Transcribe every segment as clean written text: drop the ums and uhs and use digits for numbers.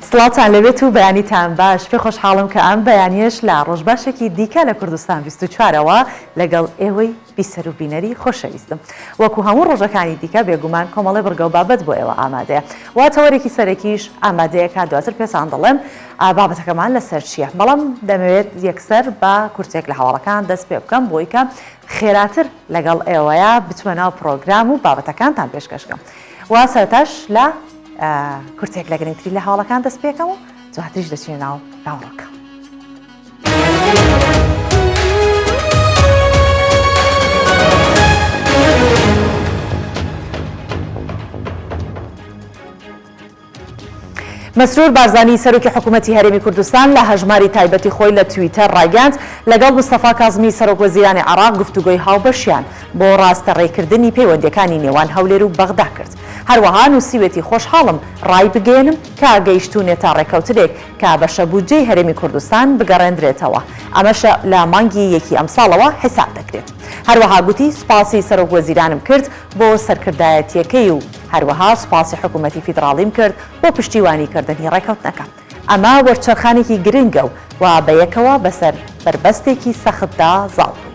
سڵاوتان لێبێت و بەیانیتان باش، پێ خۆشحاڵم کە ئەم بەیانیەش لە ڕۆژباشێکی دیکە لە کوردستان 24 ەوە لەگەڵ ئێوەی بیسەر و بینەری خۆشەویستم. وەکو هەموو ڕۆژەکانی دیکە بێگومان کۆمەڵێ بڕگە و بابەت بۆ ئێوە ئامادەیە و تەوەرێکی سەرەکیش ئامادەیە کە دواتر پێتان دەڵێم بابەتەکەمان لەسەر چییە، بەڵام دەمەوێت یەکسەر بە کورتێک لە هەواڵەکان دەست پێ بکەم بۆی کە خێراتر لەگەڵ ئێوەیا بچمە ناو پڕۆگرام و بابەتەکانتان پێشکەش کەم و سەرەتاش لە کورتێک لە گرنگترین لە هەواڵەکان دەست پێکەم و دواتریش دەچینە ناو ناوەڕۆکە. مەسرور بارزانی سەرۆکی حکوومەتی هەرێمی کوردستان لە هەژماری تایبەتی خۆی لە تویتەر ڕایگەیاند، لەگەڵ مستەفا کازمی سەرۆک وەزیرانی عێراق گفتوگۆی هاوبەشیان بۆ ڕاستەڕێکردنی پەیوەندییەکانی نێوان هەولێر و بەغدا کرد. هەروەها نووسیوێتی خۆشحاڵم ڕایبگەیەنم کە گەیشتوونێتە ڕێککەوتنێک کە بەشە بودجەی هەرێمی کوردستان بگەڕێندرێتەوە، ئەمەش لە مانگی یەکی ئەمساڵەوە حیساب دەکرێت. هەروەها گوتی سوپاسی سەرۆک وەزیرانم کرد بۆ سەرکردایەتییەکەی و هەروەها سوپاسی حکوومەتی فیدڕاڵیم کرد بۆ پشتیوانیکردنی ڕێککەوتنەکە. ئەمە وەرچەرخانێکی گرنگە و و بەیەکەوە بەسەر بەربەستێکی سەختدا زاڵ بووین.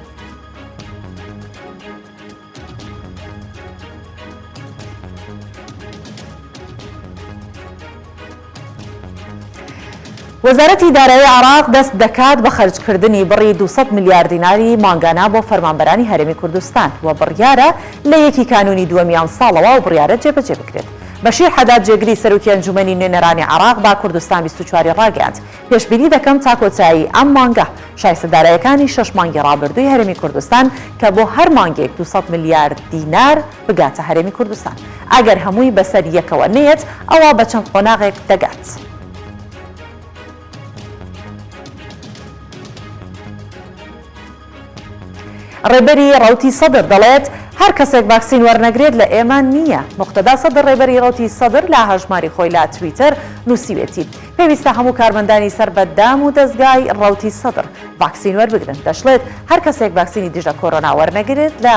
وەزارەتی دارایی عێراق دەست دەکات بە خەرجکردنی بڕی 200 ملیار دیناری مانگانە بۆ فەرمانبەرانی هەرێمی کوردستان و بڕیارە لە یەکی کانوونی دووەمی ئەمساڵەوە ئەو بڕیارە جێبەجێ بکرێت. بەشیر حەداد جێگری سەرۆکی ئەنجوومەنی نوێنەرانی عێراق بە کوردستان 24 ی ڕاگەیاند، پێشبینی دەکەم تا کۆتایی ئەم مانگە شایستە دارایەکانی شەش مانگی ڕابردووی هەرێمی کوردستان کە بۆ هەر مانگێک 200 ملیار دینار بگاتە هەرێمی کوردستان. ئەگەر هەمووی بەسەر یەکەوە نەیەت ئەوا بە چەند قۆناغێک دەگات. ڕێبەری ڕەوتی سەدر دەڵێت، هەر کەسێک ڤاکسین وەرنەگرێت لە ئێمە نییە. موقتەدا سەدر ڕێبەری ڕەوتی سەدر لە هەژماری خۆی لە تویتەر نووسیوێتی، پێویستە هەموو کارمەندانی سەر بە دام و دەزگای ڕەوتی سەدر ڤاکسین وەربگرن. دەشڵێت، هەر کەسێک ڤاکسینی دژە کۆرۆنا وەرنەگرێت لە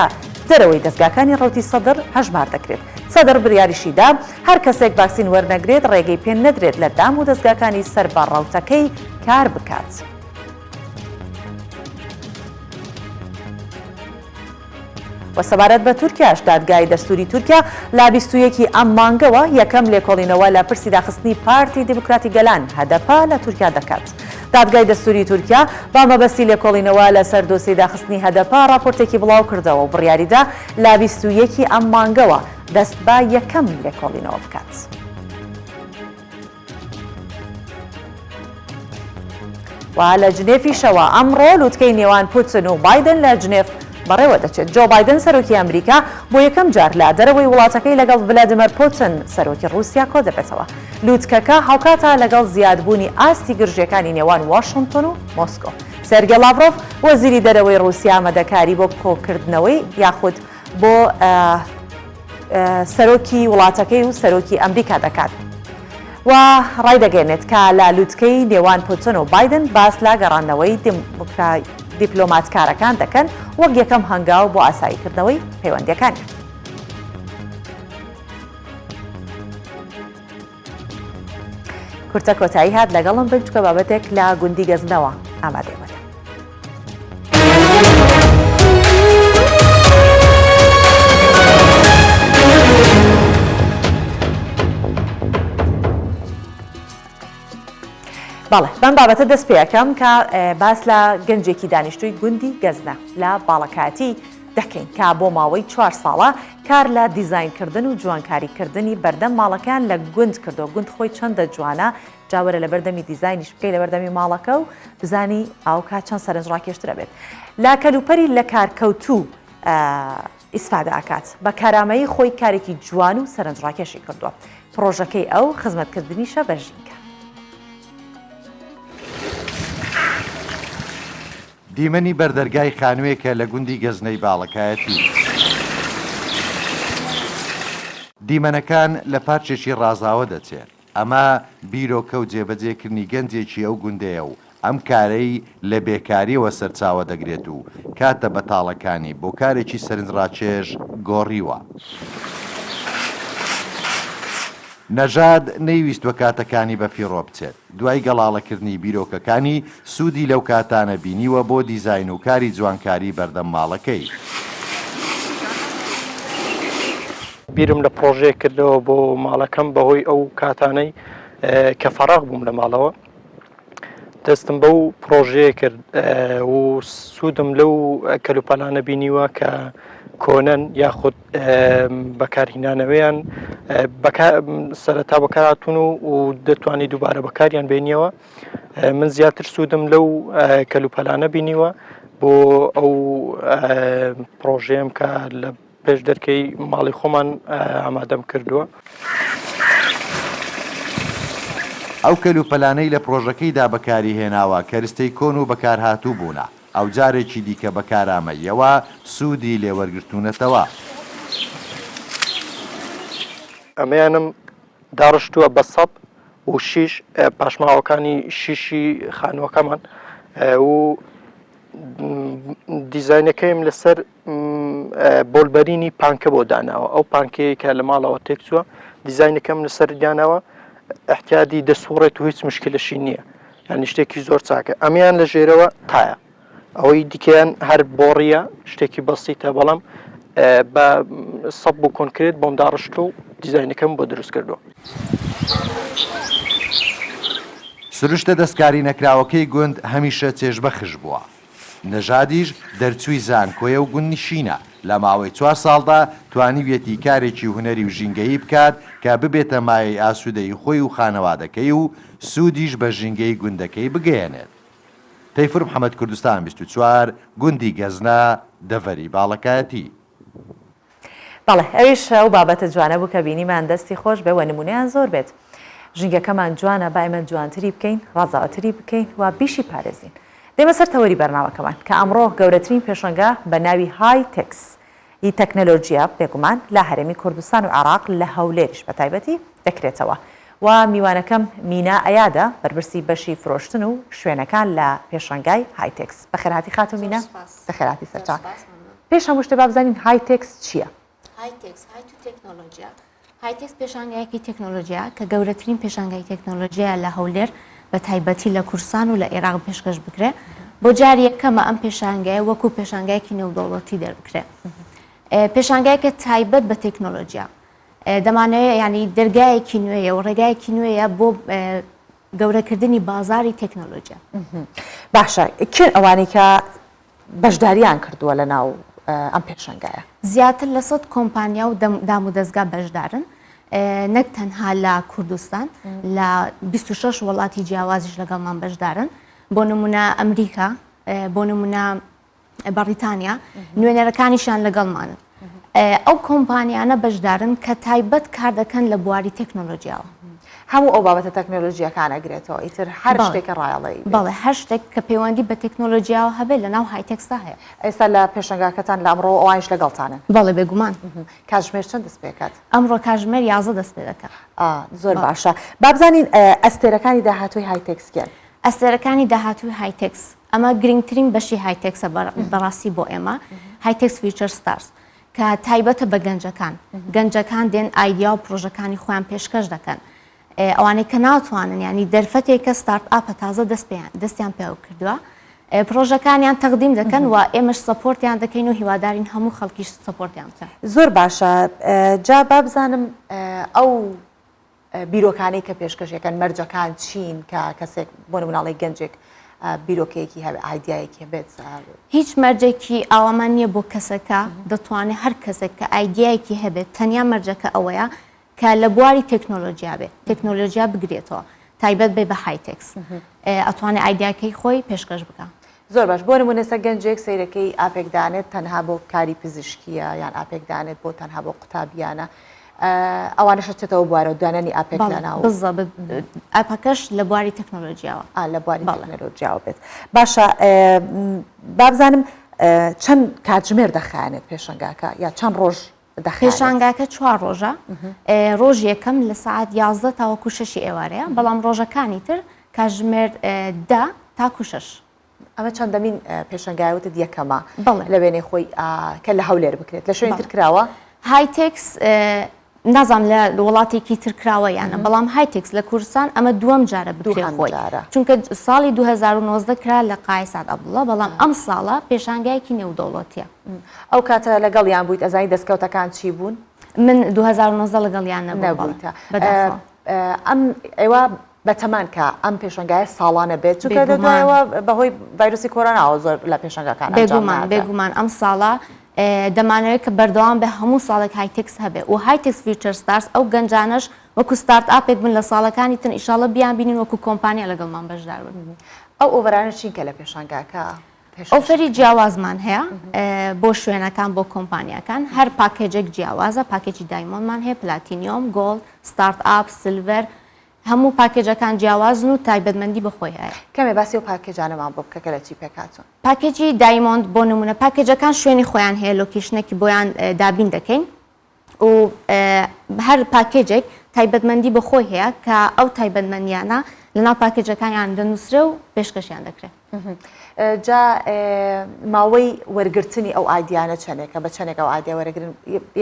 دەرەوەی دەزگاکانی ڕەوتی سەدر هەژمار دەکرێت. سەدر بریاریشی دا، هەر کەسێک ڤاکسین وەرنەگرێت ڕێگەی پێ نەدرێت لە دام و دەزگاکانی سەر بە ڕەوتەکەی کار بکات. و سەبارەت بە تورکیاش دادگای دەستوری تورکیا لە 21 ی ئەم مانگەوە یەکەم لێکۆڵینەوە لە پرسی داخستنی پارتی دیموکراتی گەلان، هەدەپە، لە تورکیا دەکات. دادگای دەستوری تورکیا بە مەبەستی لێکۆڵینەوە لەسەر دۆسیەی داخستنی هەدەپە ڕاپۆرتێکی بڵاوکردەوە و بڕیاریدا لە 21 ی ئەم مانگەوە دەست بە یەکەم لێکۆڵینەوە بکات. و لە جنێفیشەوە ئەمڕۆ لوتکەی نێوان پوتن و بایدن لە جنێف بەڕێوە دەچێت. جۆ بایدن سەرۆکی ئەمریکا بۆ یەکەم جار لە دەرەوەی وڵاتەکەی لەگەڵ ڤلادیمێر پوتن سەرۆکی ڕووسیا کۆدەبێتەوە. لوتکەکە هاوکاتە لەگەڵ زیادبوونی ئاستی گرژییەکانی نێوان واشنتۆن و مۆسکۆ. سێرگێ لاڤرۆڤ وەزیری دەرەوەی ڕووسیا ئامادەکاری بۆ کۆکردنەوەی یاخود بۆ سەرۆکی وڵاتەکەی و سەرۆکی ئەمریکا دەکات و ڕایدەگەێنێت کە لە لوتکەی نێوان پوتن و بایدن باس لە گەڕاندنەوەی دیپلۆماتکارەکان دەکەن وەک یەکەم هەنگاو بۆ ئاساییکردنەوەی پەیوەندیەکانیان. کورتە کۆتایی هات لەگەڵم بن چکە بابەتێک لە گوندی گەزنەوە ئامادەی بۆتە. بەڵێ بەم بابەتە دەست پێەکەم کە باس لە گەنجێکی دانیشتووی گوندی گەزنە لە باڵەکاتی دەکەین کە بۆ ماوەی چوار ساڵە کار لە دیزاینکردن و جوانکاریکردنی بەردەم ماڵەکەیان لە گوند کردووە، گوند خۆی چەندە جوانە، جا وەرە لەبەردەمی دیزاینیش بکەی لەبەردەمی ماڵەکە و بزانی ئاوکات چەند سەرنجڕاکێشتر ئەبێت. لە کەلوپەری لەکارکەوتوو ئیسفادە ئەکات. بە کارامەیی خۆی کارێکی جوان و سەرنجڕاکێشی کردووە. پڕۆژەکەی ئەو خزمەتکردنیشە بە ژینگە. دیمەنی بەردەرگای خانووێکە لە گوندی گەزنەی باڵەکایەتی. دیمەنەکان لە پارچێکی ڕازاوە دەچێت. ئەمە بیرۆکە و جێبەجێکردنی گەنجێکی ئەو گوندەیە و ئەم کارەی لە بێکارییەوە سەرچاوە دەگرێت و کاتە بەتاڵەکانی بۆ کارێکی سەرنجڕاکێش گۆڕیوە. نەژاد نەیویستوە کاتەکانی بەفیڕۆ بچێت، دوای گەڵاڵەکردنی بیرۆکەکانی سوودی لەو کاتانە بینیوە بۆ دیزاین و کاری جوانکاری بەردەم ماڵەکەی. بیرم لە پڕۆژەیەک کردەوە بۆ ماڵەکەم بەهۆی ئەو کاتانەی کە فەراغ بووم لە ماڵەوە دەستم بەو پڕۆژەیە کرد و سوودم لەو کەلوپەلانە بینیوە کە کۆنەن یاخود بەکارهینانەوەیان سەرەتا بەکارهاتوون و دەتوانانی دووبارە بەکاریان بێنیەوە من زیاتر سوودم لەو کەلوپەلانە بینیوە بۆ ئەو پرۆژەیەم کە لە پێش دەرکەی ماڵی خۆمان ئامادەم کردووە. ئەو کەلوپەلانەی لە پرۆژەکەیدا بەکاریهێناوە کەرستەی کۆن و بەکارهاتوو بوونە، ئەو جارێکی دیکە بە کارامەییەوە سوودی لێوەرگرتوونەتەوە. ئەمەیانم داڕشتووە بە سەپ و شیش، پاشماوەکانی شیشی خانووەکەمان و دیزاینەکەیم لەسەر بۆلبەرینی پانکە بۆ داناوە ئەو پانکەیە کە لە ماڵەوە تێکچووە دیزاینەکەم لەسەر داناوە احتیادی دەسوڕێت و هیچ مشکلەشی نییە یعنی شتێکی زۆر چاکە ئەمیان لە ژێرەوە تایە ئەوەی دیکەیان هەر بۆڕیە شتێکی بەسیتە بەڵام بە سەب و کۆنکرێت بۆم داڕشت و دیزاینەکەم بۆ دروست کردووە. سروشتە دەستکاری نەکراوەکەی گوند هەمیشە چێژبەخش بووە. نەژادیش دەرچووی زانکۆیە و گوندنشینە، لە ماوەی چوار ساڵدا توانیویەتی کارێکی هونەری و ژینگەیی بکات کە ببێتە مایەی ئاسوودەیی خۆی و خانەوادەکەی و سوودیش بە ژینگەی گوندەکەی بگەیەنێت. تەیفور محەمەد کوردستان 24 گوندی گەزنە، دەڤەری باڵەکایەتی. بەڵێ ئەویش ئەو بابەتە جوانە بوو کە بینیمان دەستی خۆش بێ وە نمونەیان زۆر بێت ژینگەکەمان جوانە با ئێمە جوانتری بکەین ڕازاوەتری بکەین و بیشی پارێزین دێمە سەر تەوەری بەرنامەکەمان کە ئەمڕۆ گەورەترین پێشەنگا بە ناوی های تێکس ی تەکنەلۆجیا بێگومان لە هەرێمی کوردستان و عێراق لە هەولێریش بە تایبەتی دەکرێتەوە و میوانەکەم مینا ئەیادە بەرپرسی بەشی فرۆشتن و شوێنەکان لە پێشەنگای هایتێکس بەخێرهاتی خاتوو مینا بەخێرهاتی سەرچاو پێش هەموو شتێ با بزانین هایتێکس چییە؟ هایتێکس، های تو تەکنۆلۆژیا، هایتێکس پێشانگایەکی تەکنۆلۆژیا کە گەورەترین پێشانگای تەکنۆلۆژیایە لە هەولێر بە تایبەتی لە کوردستان و لە ئێراق پێشکەش بکرێ بۆ جاری یەکەمە ئەم پێشانگایە وەکو پێشانگایەکی نێودەوڵەتی دەربکرێ پێشانگایەکە تایبەت بە تەکنۆلۆژیا دەمانەوێ ینی دەرگایەکی نوێیە و ڕێگایەکی نوێیە بۆ گەورەکردنی بازاری تەکنۆلۆژیا باشە کێن ئەوانەی کە بەشداریان کردووە لە ناو ئەم پێشەنگایە؟ زیاتر لە سەد کۆمپانیا و دامودەزگا بەشدارن نەک تەنها لە کوردستان لە 26 وڵاتی جیاوازیش لەگەڵمان بەشدارن بۆ نمونە ئەمریکا بۆ نمونە بەڕیتانیا نوێنەرەکانیشیان لەگەڵمانن ئەو کۆمپانیانە بەشدارن کە تایبەت کار دەکەن لە بواری تەکنۆلۆژیاوە. هەموو ئەو بابەتە تەکنۆلۆژییەکان ئەگرێتەوە ئیتر هەر شتێکە ڕایەڵەی بێت. بەڵێ هەر شتێک کە پەیوەندی بە تەکنۆلۆژیاوە هەبێت لەناو هایتێکسدا هەیە. ئێستا لە پێشەنگاکەتان لە ئەمڕۆوە ئەوانیش لەگەڵتانن؟ بەڵێ بێگومان. کاتژمێر چەند دەست پێکات؟ ئەمڕۆ کاتژمێر 11 دەست پێ دەکات. زۆر باشە با بزانین ئەستێرەکانی داهاتووی هایتێکس کێن؟ ئەستێرەکانی داهاتووی هایتێکس ئەمە گرنگترین بەشی هایتێکسە بەڕاستی بۆ ئێمە هایتێکس Future Stars کە تایبەتە بە گەنجەکان گەنجەکان دێن ئایدیا و پرۆژەکانی خۆیان پێشکەش دەکەن ئەوانەی کە ناتوانن ینی دەرفەتێکە startup ە تازە دەست پێیان دەستیان پێوە کردووە پرۆژەکانیان تەقدیم دەکەن و ئێمەش support یان دەکەین و هیوادارین هەموو خەڵکیش support یان بکەن. زۆر باشە جا با بزانم ئەو بیرۆکانەی کە پێشکەشەکەن مەرجەکان چین کە کەسێک بۆ نموناڵی گەنجێک بیرۆکەیەکی هەبێت ئایدیایەکی هەبێت؟ هیچ مەرجێکی ئاوامان نییە بۆ کەسەکە دەتوانێت هەر کەسێک کە ئایدیایەکی هەبێت تەنیا مەرجەکە ئەوەیە کە لە بواری تەکنۆلۆژیا بێت تەکنۆلۆژیا بگرێتەوە تایبەت بێ بە هایتێکس ئەتوانێت ئایدیاکەی خۆی پێشکەش بکە. زۆر باش بۆ نمونە سە گەنجێک سەیرەکەی ئاپێک دانێت تەنها بۆ کاری پزیشکیە یان ئاپێک دانێت بۆ تەنها بۆ قوتابیانە ئەوانەش ئەچێتەوە بوارەوە دانانی ئاپێک لەناو بزەبت ئاپەکەش لە بواری تەکنۆلۆژیاوە ئا لە بواری تەکنۆلۆژیاوە بێت باشە بابزانم چەند کاتژمێر دەخایەنێت پێشەنگاکە یا چەند ڕۆژ دەخایەنێت؟ پێشانگاکە چوار ڕۆژە ڕۆژ یەکەم لە سەعات 11 تاوەکو شەشی ئێوارەیە بەڵام ڕۆژەکانی تر کاتژمێر دە تاکو شەش. ئەمە چەندەمین پێشەنگایە وتت یەکەمە لە وێنەی خۆی کە لە هەولێر بکرێت لە شوێنی تر کراوە؟ هایتێکس. نازانم لە وڵاتێکی تر کراوە یان نا بەڵام هایتێکس لە کوردستان ئەمە دووەم جارە بکرێ خۆی چونکە ساڵی 2019 کرا لە قاعەی سعد عەبدوڵڵا بەڵام ئەم ساڵە پێشانگایەکی نێودەوڵەتیە. ئەو کاتە لەگەڵیان بوویت ئەزانی دەستکەوتەکان چی بوون؟ من 2019 لەگەڵیان نەبووم بەداخەوە. ئەم ئێوە بەتەمان کە ئەم پێشەنگایە ساڵانە بێت چونکە دوایەوە بەهۆی ڤایرۆسی کۆرۆناوە زۆر لە پێشەنگاکان بێگومان بێگومان ئەم ساڵە دەمانەوێت کە بەردەوام بێ هەموو ساڵێک هایتێکس هەبێ و هایتێکس Future Stars ئەو گەنجانەش وەکو start-up ێک بن لە ساڵەکانی تر ئیشاڵە بیان بینین وەکو کۆمپانیا لەگەڵمان بەشدار بن. ئەو offer انە چین کە لە پێشانگاکە پێشکەش offer ی جیاوازمان هەیە بۆ شوێنەکان بۆ کۆمپانیاکان هەر package ێک جیاوازە package ی diamond مان هەیە platinum gold start-up silver هەموو package ەکان جیاوازن و تایبەتمەندی بە خۆی هەیە. کەمێ باسی ئەو package انەمان بۆ بکە کە لە چی پێکهاتوون؟ package ی diamond بۆ نموونە package ەکان شوێنی خۆیان هەیە location ێکی بۆیان دابین دەکەین و هەر package ێک تایبەتمەندی بە خۆی هەیە کە ئەو تایبەتمەندیانە لەناو package ەکانیان دەنووسرێ و پێشکەشیان دەکرێت. جا ماوەی وەرگرتنی ئەو ئایدیانە چەندێکە بە چەندێک ئەو ئایدیا وەرەگرن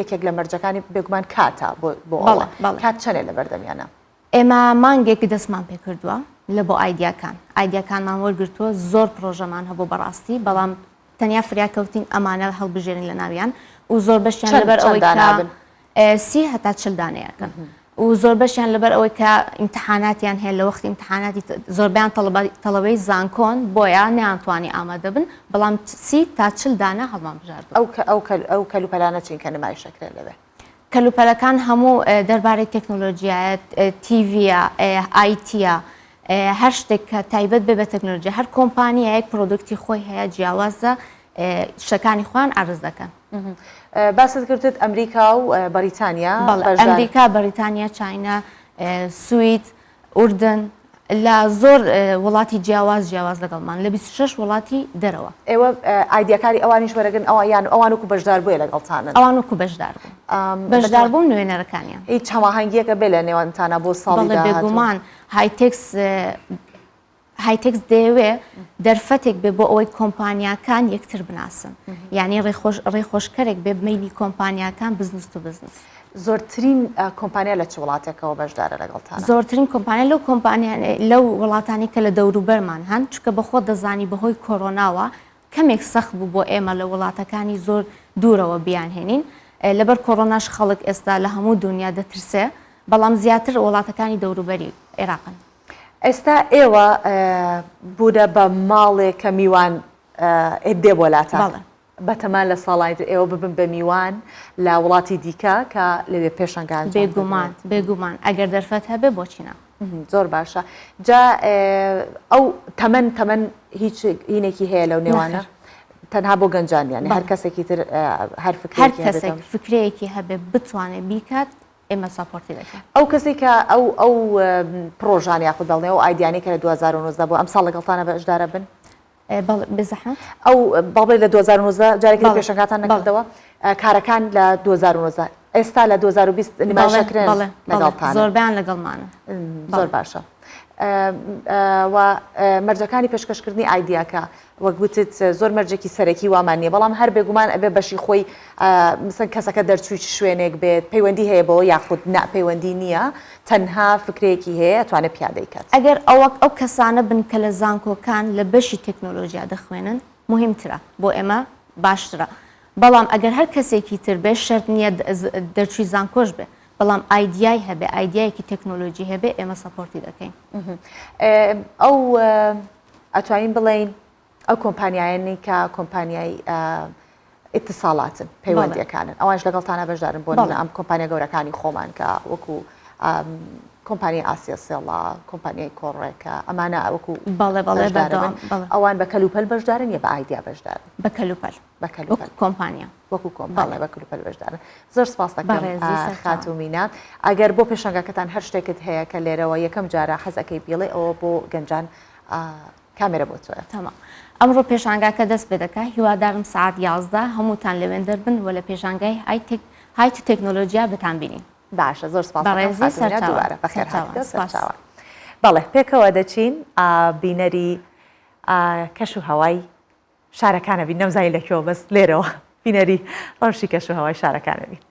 یەکێک لە مەرجەکانی بێگومان کاتە بۆ ئەوە کات چەندێ لە بەردەمیانە؟ ئێمە مانگێک دەستمان پێکردووە لە بۆ ئایدیاکان ئایدیاکانمان وەرگرتووە زۆر پرۆژەمان هەبوو بەڕاستی بەڵام تەنیا فریا کەوتین ئەمانە هەڵبژێرین لە ناویان و زۆر بەشیان لەبەر ئەوەی کە سی هەتا چل دانەیەکن و زۆربەشیان لەبەر ئەوەی کە ئیمتحاناتیان هەیە لە وەختی ئیمتحاناتی زۆربەیان تەڵەبەی زانکۆن بۆیە نەیانتوانی ئامادە بن بەڵام سی تا چل دانە هەڵمان بژاردووە. ئەو ئەو ئەو کەلوپەلانە چین کە نمایش ئەکرێن لەوێ؟ کەلوپەلەکان هەموو دەربارەی تەکنۆلۆژیایە، تیڤیە، ئایتیە، هەر شتێک کە تایبەت بێ بە تەکنۆلۆژیا هەر کۆمپانیایەک product ی خۆی هەیە جیاوازە شتەکانی خۆیان عەرز دەکەن. باست کردت ئەمریکا و بەریتانیا بەڵێ ئەمریکا بەریتانیا چاینا سوید ئوردن لە زۆر وڵاتی جیاواز جیاواز لەگەڵمان لە 26 وڵاتی دەرەوە. ئێوە ئایدیاکانی ئەوانیش وەرەگرن ئەوە یان ئەوان وەکو بەشدار بووە لەگەڵتانن؟ ئەوان وەکو بەشدار بوون بەشدار بوون نوێنەرەکانیان. هیچ هەماهەنگیەکە بێ لە نێوانتانە بۆ ساڵی داهاتوو؟ بێگومان هایتێکس هایتێکس دەیەوێ دەرفەتێک بێ بۆ ئەوەی کۆمپانیاکان یەکتر بناسن یعنی ڕێخۆشکەرێک بێ مەیلی کۆمپانیاکان business to business. زۆرترین کۆمپانیا لە چ وڵاتێکەوە بەشدارە لەگەڵتان؟ زۆرترین کۆمپانیا لەو کۆمپانیا لەو وڵاتانی کە لە دەوروبەرمان هەن چونکە بە خۆت دەزانی بەهۆی کۆرۆناوە کەمێک سەخت بوو بۆ ئێمە لە وڵاتەکانی زۆر دوورەوە بیانهێنین لەبەر کۆرۆناش خەڵک ئێستا لە هەموو دونیا دەترسێ بەڵام زیاتر وڵاتەکانی دەوروبەری عێراقن. ئێستا ئێوە بوونە بە ماڵێک کە میوان دێ بۆ لاتان. بەڵێ. بەتەمان لە ساڵانی تر ئێوە ببن بە میوان لە وڵاتی دیکە کە لەوێ پێشەنگا ئەنجام بێگومان بدرێت. بێگومان ئەگەر دەرفەت هەبێ بۆچی نا. زۆر باشە جا ئەو تەمەن تەمەن هیچ هینێکی هەیە لەو نێوانە؟ نەخێر. تەنها بۆ گەنجان یانی هەر بەڵێ. کەسێکی تر هەر هەر فکرەیەکی هەبێت کەسێک فکرەیەکی هەبێ بتوانێ بیکات ئێمە support ی دەکەین. ئەو کەسەی کە ئەو ئەو پڕۆژانە یاخود بەڵێ ئەو ئایدیانەی کە لە 2019 بوو ئەمساڵ لەگەڵتانە بەشدارە بن؟ بەڵێ بێزەحمەت. ئەو بەڵێ لە 2019 جارێکی تر پێشەنگاتان نەکردەوە کارەکان لە 2019 ئێستا لە 2020 نمایشەکرێن لەگەڵتانە؟ زۆربەیان لەگەڵمانە. زۆر باشە. و مەرجەکانی پێشکەشکردنی ئایدیاکە وەک وتت زۆر مەرجێکی سەرەکی وامان نییە بەڵام هەر بێگومان ئەبێ بەشی خۆی مثلەن کەسەکە دەرچووی چ شوێنێک بێت پەیوەندی هەیە بەوە یاخود نا پەیوەندی نییە تەنها فکرەیەکی هەیە ئەتوانێت پیادەی کات. ئەگەر ئەوەک ئەو کەسانە بن کە لە زانکۆکان لە بەشی تەکنۆلۆژیا دەخوێنن موهیمترە بۆ ئێمە باشترە بەڵام ئەگەر هەر کەسێکی تر بێ شەرت نییە دەرچووی زانکۆش بێ بەڵام ئایدیای هەبێ ئایدیایەکی تەکنۆلۆژی هەبێ ئێمە support ی دەکەین. ئەو ئەتوانین بڵێین ئەو کۆمپانیایەنی کە کۆمپانیای ئیتساڵاتن پەیوەندیەکانن ئەوانش لەگەڵتانە بەشدارن بۆ ئەم کۆمپانیا گەورەکانی خۆمان کە وەکو کۆمپانی ئاسیا سێڵا کۆمپانیای کۆڕێکە ئەمانە وەکو بەڵێ بەڵێ ئەوان بە کەلوپەل بەشدارن یا بە ئایدیا بەشدارن بە کەلوپەل بە کەلوپەل کۆمپانیا وەکو کۆمپانیا بە کەلوپەل بەشدارن زۆر سپاس دەکەم خاتوو مینا ئەگەر بۆ پێشانگاکەتان هەر شتێکت هەیە کە لێرەوە یەکەم جارە حەز ئەکەی بیڵێ ئەوە بۆ گەنجان کامێرە بۆ تۆیە. تەمام ئەمڕۆ پێشانگاکە دەست پێ دەکا هیوادارم سەعات 11 هەمووتان لەوێندەر بن و لە پێشانگای هایتێک هایت تەکنۆلۆژیا بتان بینین. باشە زۆر سپاس دەکەم بەڕێزی خاتوو مینا سەرچاوان دووبارە بەخێر سەرچاوان هاتیتەوە سپاس. سەرچاوان. بەڵێ پێکەوە دەچین بینەری کەش و هەوای شارەکانە بین نەمزانی لە کوێوە بەس لێرەوە بینەری ڕەوشی کەش و هەوای شارەکانە بین.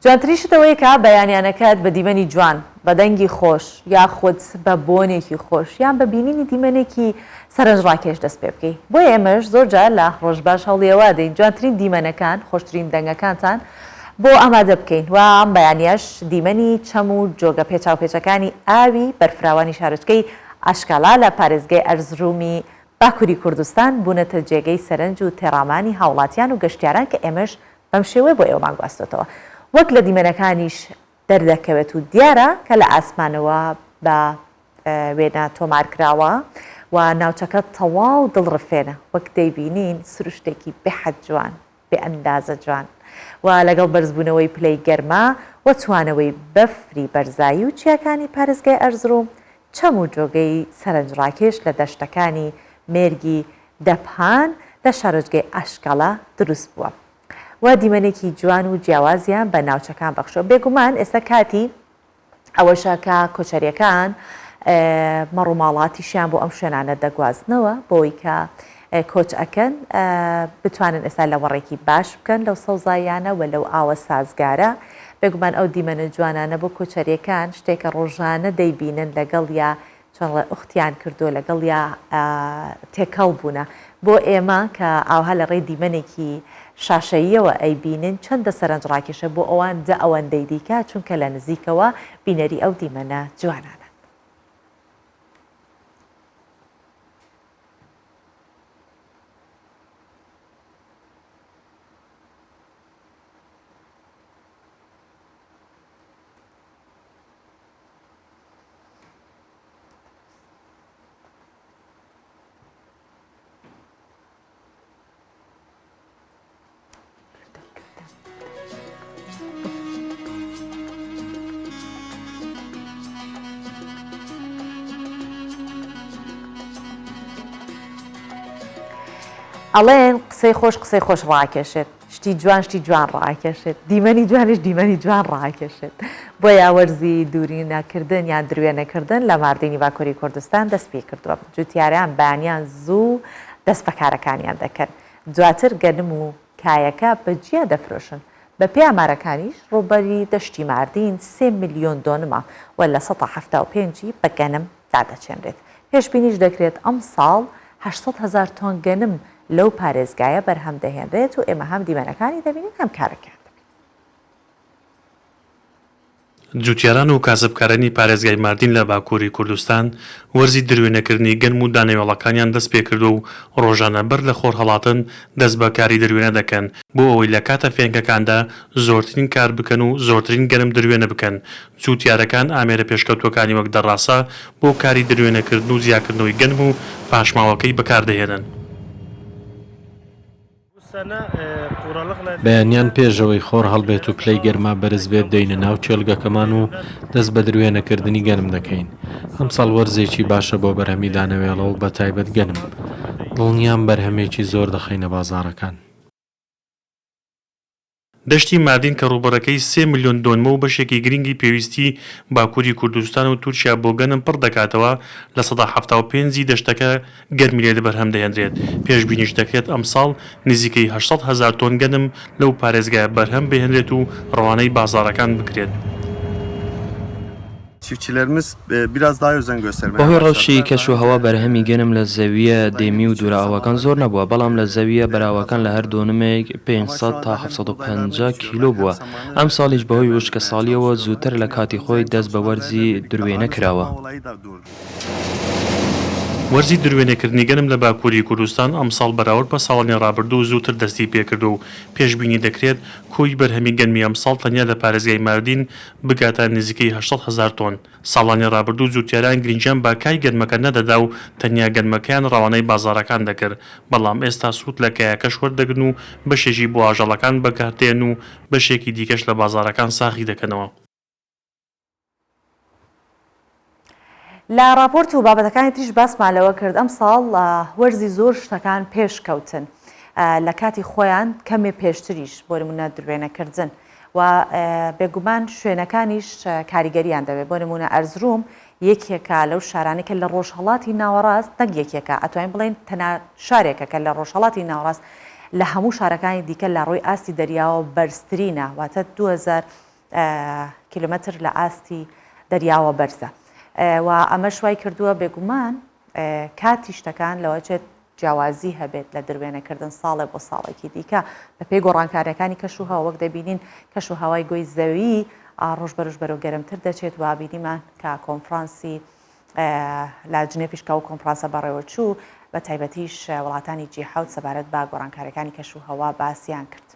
جوانترین شت ئەوەیە کە بەیانیانەکەت بە دیمەنی جوان، بە دەنگی خۆش یاخود بە بۆنێکی خۆش یان بە بینینی دیمەنێکی سەرنجڕاکێش دەست پێ بکەی. بۆیە ئێمەش زۆر جار لە ڕۆژباش هەوڵی ئەوە ئەدەین جوانترین دیمەنەکان، خۆشترین دەنگەکانتان بۆ ئامادە بکەین و ئەم بەیانیەش دیمەنی چەم و جۆگە پێچاوپێچەکانی ئاوی بەرفراوانی شارۆچکەی ئاشکالا لە پارێزگای ئەرزرومی باکوری کوردستان بوونەتە جێگەی سەرنج و تێڕامانی هاوڵاتیان و گەشتیاران کە ئێمەش بەم شێوەیە بۆ ئێوەمان گواستۆتەوە وەک لە دیمەنەکانیش دەردەکەوێت و دیارە کە لە ئاسمانەوە بە وێنە تۆمار کراوە و ناوچەکە تەواو دڵڕفێنە وەک دەیبینین سروشتێکی بێحەد جوان بێ ئەندازە جوان و لەگەڵ بەرزبوونەوەی پلەی گەرما و توانەوەی بەفری بەرزایی و چیاکانی پارێزگای ئەرزڕوم چەم و جۆگەی سەرنجڕاکێش لە دەشتەکانی مێرگی دەپهان لە شارۆچگەی ئاشکەڵە دروست بووە و دیمەنێکی جوان و جیاوازیان بە ناوچەکان بەخشووە. بێگومان ئێستا کاتی ئەوەشە کە کۆچەرییەکان مەڕ و ماڵاتیشیان بۆ ئەم شوێنانە دەگوازنەوە بۆی کە کۆچ ئەکەن بتوانن ئێستا لەوەڕێکی باش بکەن لەو سەوزاییانە و لەو ئاوە سازگارە. بێگومان ئەو دیمەنە جوانانە بۆ کۆچەرییەکان شتێکە ڕۆژانە دەیبینن لەگەڵیا چۆن ڵێ ئوختیان کردووە لەگەڵیا تێکەڵ بوونە بۆ ئێمە کە ئاوها لە ڕێی دیمەنێکی شاشەییەوە ئەیبینن چەندە سەرنجڕاکێشە بۆ ئەوان دە ئەوەندەی دیکە چونکە لە نزیکەوە بینەری ئەو دیمەنە جوانانەن. ئەڵێن قسەی خۆش قسەی خۆش ڕاکێشێت شتی جوان شتی جوان ڕاکێشێت دیمەنی جوانیش دیمەنی جوان ڕاکێشێت بۆیە وەرزی دوورینەکردن یان دروێنەکردن لە ماردینی باکووری کوردستان دەست پێ کردووە جوتیاران بەیانیان زوو دەست بە کارەکانیان دەکەن دواتر گەنم و کایەکە بە جیا دەفرۆشن بە پێی ئامارەکانیش ڕووبەری دەشتی ماردین سێ ملیۆن دۆنمە و 75% ی بە گەنم دادەچێنرێت. پێشبینیش دەکرێت ئەمساڵ 800 هەزار تۆن گەنم لەو پارێزگایە بەرهەم دەهێنرێت و ئێمە هەم دیمەنەکانی دەبینین هەم کارەکەیان دەبینین. جوتیاران و کاسبکارانی پارێزگای ماردین لە باکووری کوردستان وەرزی دروێنەکردنی گەنم و دانەوێڵەکانیان دەستپێکردووە و ڕۆژانە بەر لە خۆر هەڵاتن دەست بە کاری دروێنە دەکەن بۆ ئەوەی لە کاتە فێنکەکاندا زۆرترین کار بکەن و زۆرترین گەنم دروێنە بکەن جووتیارەکان ئامێرە پێشکەوتووەکانی وەک دەڕاسە بۆ کاری دروێنەکردن و جیاکردنەوەی گەنم و پاشماوەکەی بەکاردەهێنن. بەیانیان پێش ئەوەی خۆر هەڵبێت و پلەی گەرما بەرز بێت دێینە ناو کێڵگەکەمان و دەست بە دروێنەکردنی گەنم دەکەین. ئەمساڵ وەرزێکی باشە بۆ بەرهەمی دانەوێڵە و بەتایبەت گەنم. دڵنیام بەرهەمێکی زۆر دەخەینە بازاڕەکان. دەشتی ماردین کە ڕووبەرەکەی سێ ملیۆن دۆنمە و بەشێکی گرنگی پێویستی باکووری کوردستان و تورکیا بۆ گەنم پڕ دەکاتەوە، 75% ی دەشتەکە گەنمی لێ بەرهەم دەهێنرێت، پێشبینیش دەکرێت ئەمساڵ نزیکەی 800 هەزار تۆن گەنم لەو پارێزگایە بەرهەم بهێنرێت و ڕەوانەی بازاڕەکان بکرێت. بەهۆی ڕەوشی کەشوهەوا بەرهەمی گەنم لە زەوییە دێمی و دوورئاوەکان زۆر نەبووە، بەڵام لە زەوییە بەراوەکان لە هەر دۆنمێک 500 تا 750 کیلۆ بووە، ئەمساڵیش بەهۆی وشکەساڵییەوە زووتر لە کاتی خۆی دەست بە وەرزی دروێنە کراوە. وەرزی دروێنەکردنی گەنم لە باکووری کوردستان ئەمساڵ بەراورد بە ساڵانی ڕابردوو زووتر دەستی پێکردووە و پێشبینی دەکرێت کۆی بەرهەمی گەنمی ئەمساڵ تەنیا لە پارێزگای ماردین بگاتە نزیکەی 800 هەزار تۆن. ساڵانی ڕابردوو جووتیاران گرنگیان بە کای گەنمەکە نەدەدا و تەنیا گەنمەکەیان ڕەوانەی بازاڕەکان دەکرد، بەڵام ئێستا سوود لە کایەکەش وەردەگرن و بەشێکی بۆ ئاژەڵەکان بەکاردێن و بەشێکی دیکەش لە بازاڕەکان ساغی دەکەنەوە. لە ڕاپۆرت و بابەتەکانی تریش باسمان لەوە کرد ئەمساڵ وەرزی زۆر شتەکان پێشکەوتن لە کاتی خۆیان کەمێ پێشتریش بۆ نمونە دروێنەکردن و بێگومان شوێنەکانیش کاریگەریان دەبێت بۆ نمونە ئەرزروم یەکێکە لەو شارانەی کە لە ڕۆژهەڵاتی ناوەڕاست نەک یەکێکە ئەتوانین بڵێین تەنها شارێکە کە لە ڕۆژهەڵاتی ناوەڕاست لە هەموو شارەکانی دیکە لە ڕووی ئاستی دەریاوە بەرزترینە واتە 2000 کیلومەتر لە ئاستی دەریاوە بەرزە و ئەمەش وای کردووە بێگومان کاتی شتەکان لەوەچێت جیاوازی هەبێت لە دروێنەکردن ساڵێ بۆ ساڵێکی دیکە بەپێی گۆڕانکاریەکانی کەش و هەوا وەک دەبینین کەش و هەوای گۆی زەوی ڕۆژ بەرۆژ بەرەو گەرمتر دەچێت و بینیمان کە کۆنفرانسی لە جنێفیش کە ئەو کۆنفرانسە بەڕێوەچوو بە تایبەتیش وڵاتانی جی حەوت سەبارەت بە گۆڕانکاریەکانی کەش و هەوا باسیان کرد.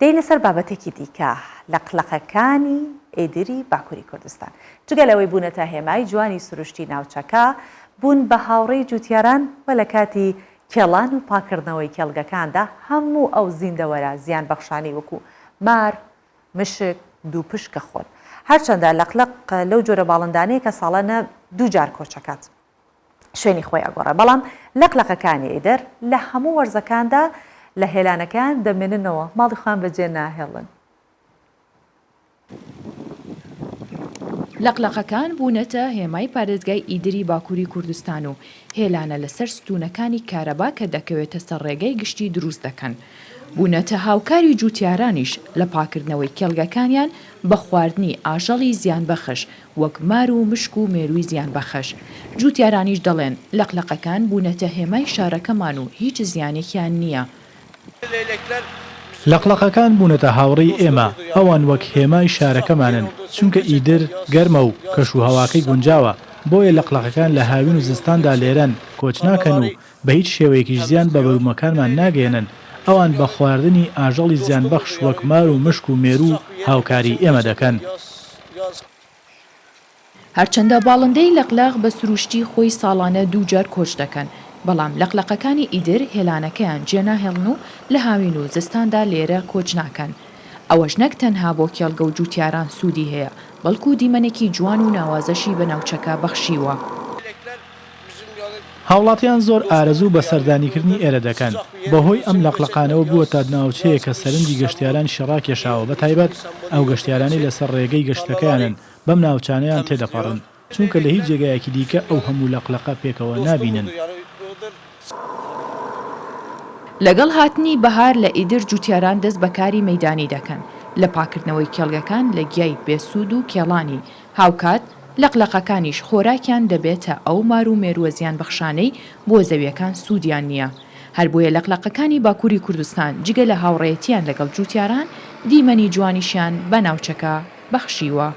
دێینە سەر بابەتێکی دیکە، لەقلەقەکانی ئیدری باکوری کوردستان جگە لەوەی بوونەتە هێمای جوانی سروشتی ناوچەکە، بوون بە هاوڕێی جوتیاران و لە کاتی کێڵان و پاککردنەوەی کێڵگەکاندا هەموو ئەو زیندەوەرە زیانبەخشانەی وەکو مار، مشک، دووپشک دەخۆن. هەرچەندە لەقلەق لەو جۆرە باڵندانەیە کە ساڵانە دووجار کۆچ ئەکات. شوێنی خۆی ئەگۆڕێ بەڵام لەقلەقەکانی ئیدر لە هەموو وەرزەکاندا لە هێلانەکەیان دەمێننەوە ماڵی خۆیان بەجێ ناهێڵن. لەقلەقەکان بوونەتە هێمای پارێزگای ئیدری باکووری کوردستان و هێلانە لەسەر ستوونەکانی کارەبا کە دەکەوێتە سەر ڕێگای گشتی دروست دەکەن، بوونەتە هاوکاری جووتیارانیش لە پاکردنەوەی کێڵگەکانیان بە خواردنی ئاژەڵی زیانبەخش وەک مار و مشک و مێرووی زیانبەخش. جووتیارانیش دەڵێن، لەقلەقەکان بوونەتە هێمای شارەکەمان و هیچ زیانێکیان نییە. لەقلەقەکان بوونەتە هاوڕێی ئێمە، ئەوان وەک هێمای شارەکەمانن، چونکە ئیدر گەرمە و کەشوهەواکەی گونجاوە، بۆیە لەقلەقەکان لە هاوین و زستاندا لێرەن، کۆچ ناکەن و بە هیچ شێوەیەکیش زیان بە بەروبوومەکانمان ناگەیەنن، ئەوان بە خواردنی ئاژەڵی زیانبەخش وەک مار و مشک و مێروو هاوکاری ئێمە دەکەن. هەرچەندە باڵندەی لەقلەق بە سروشتی خۆی ساڵانە دووجار کۆچ دەکەن، بەڵام لەقلەقەکانی ئیدر هێلانەکەیان جێناهێڵن و لە هاوین و زستاندا لێرە کۆچ ناکەن. ئەوەش نەک تەنها بۆ کێڵگە و جوتیاران سوودی هەیە، بەڵکو دیمەنێکی جوان و ناوازەشی بە ناوچەکە بەخشیوە. هاوڵاتیان زۆر ئارەزوو بە سەردانیکردنی ئێرە دەکەن، بەهۆی ئەم لەقلەقانەوە بووەتە ناوچەیەک کە سەرنجی گەشتیارانیشی ڕاکێشاوە، بەتایبەت ئەو گەشتیارانەی لەسەر ڕێگەی گەشتەکەیانن بەم ناوچانەیان تێدەپەڕن، چونکە لە هیچ جێگایەکی دیکە ئەو هەموو لەقلەقە پێکەوە نابینن. لەگەڵ هاتنی بەهار لە ئیدر جوتیاران دەست بە کاری مەیدانی دەکەن لە پاکردنەوەی کێڵگەکان لە گیای بێسوود و کێڵانی، هاوکات لەقلەقەکانیش خۆراکیان دەبێتە ئەو مار و مێرووە زیانبەخشانەی بۆ زەویەکان سوودیان نییە. هەر بۆیە لەقلەقەکانی باکووری کوردستان جگە لە هاوڕێیەتیان لەگەڵ جووتیاران، دیمەنی جوانیشیان بە ناوچەکە بەخشیوە.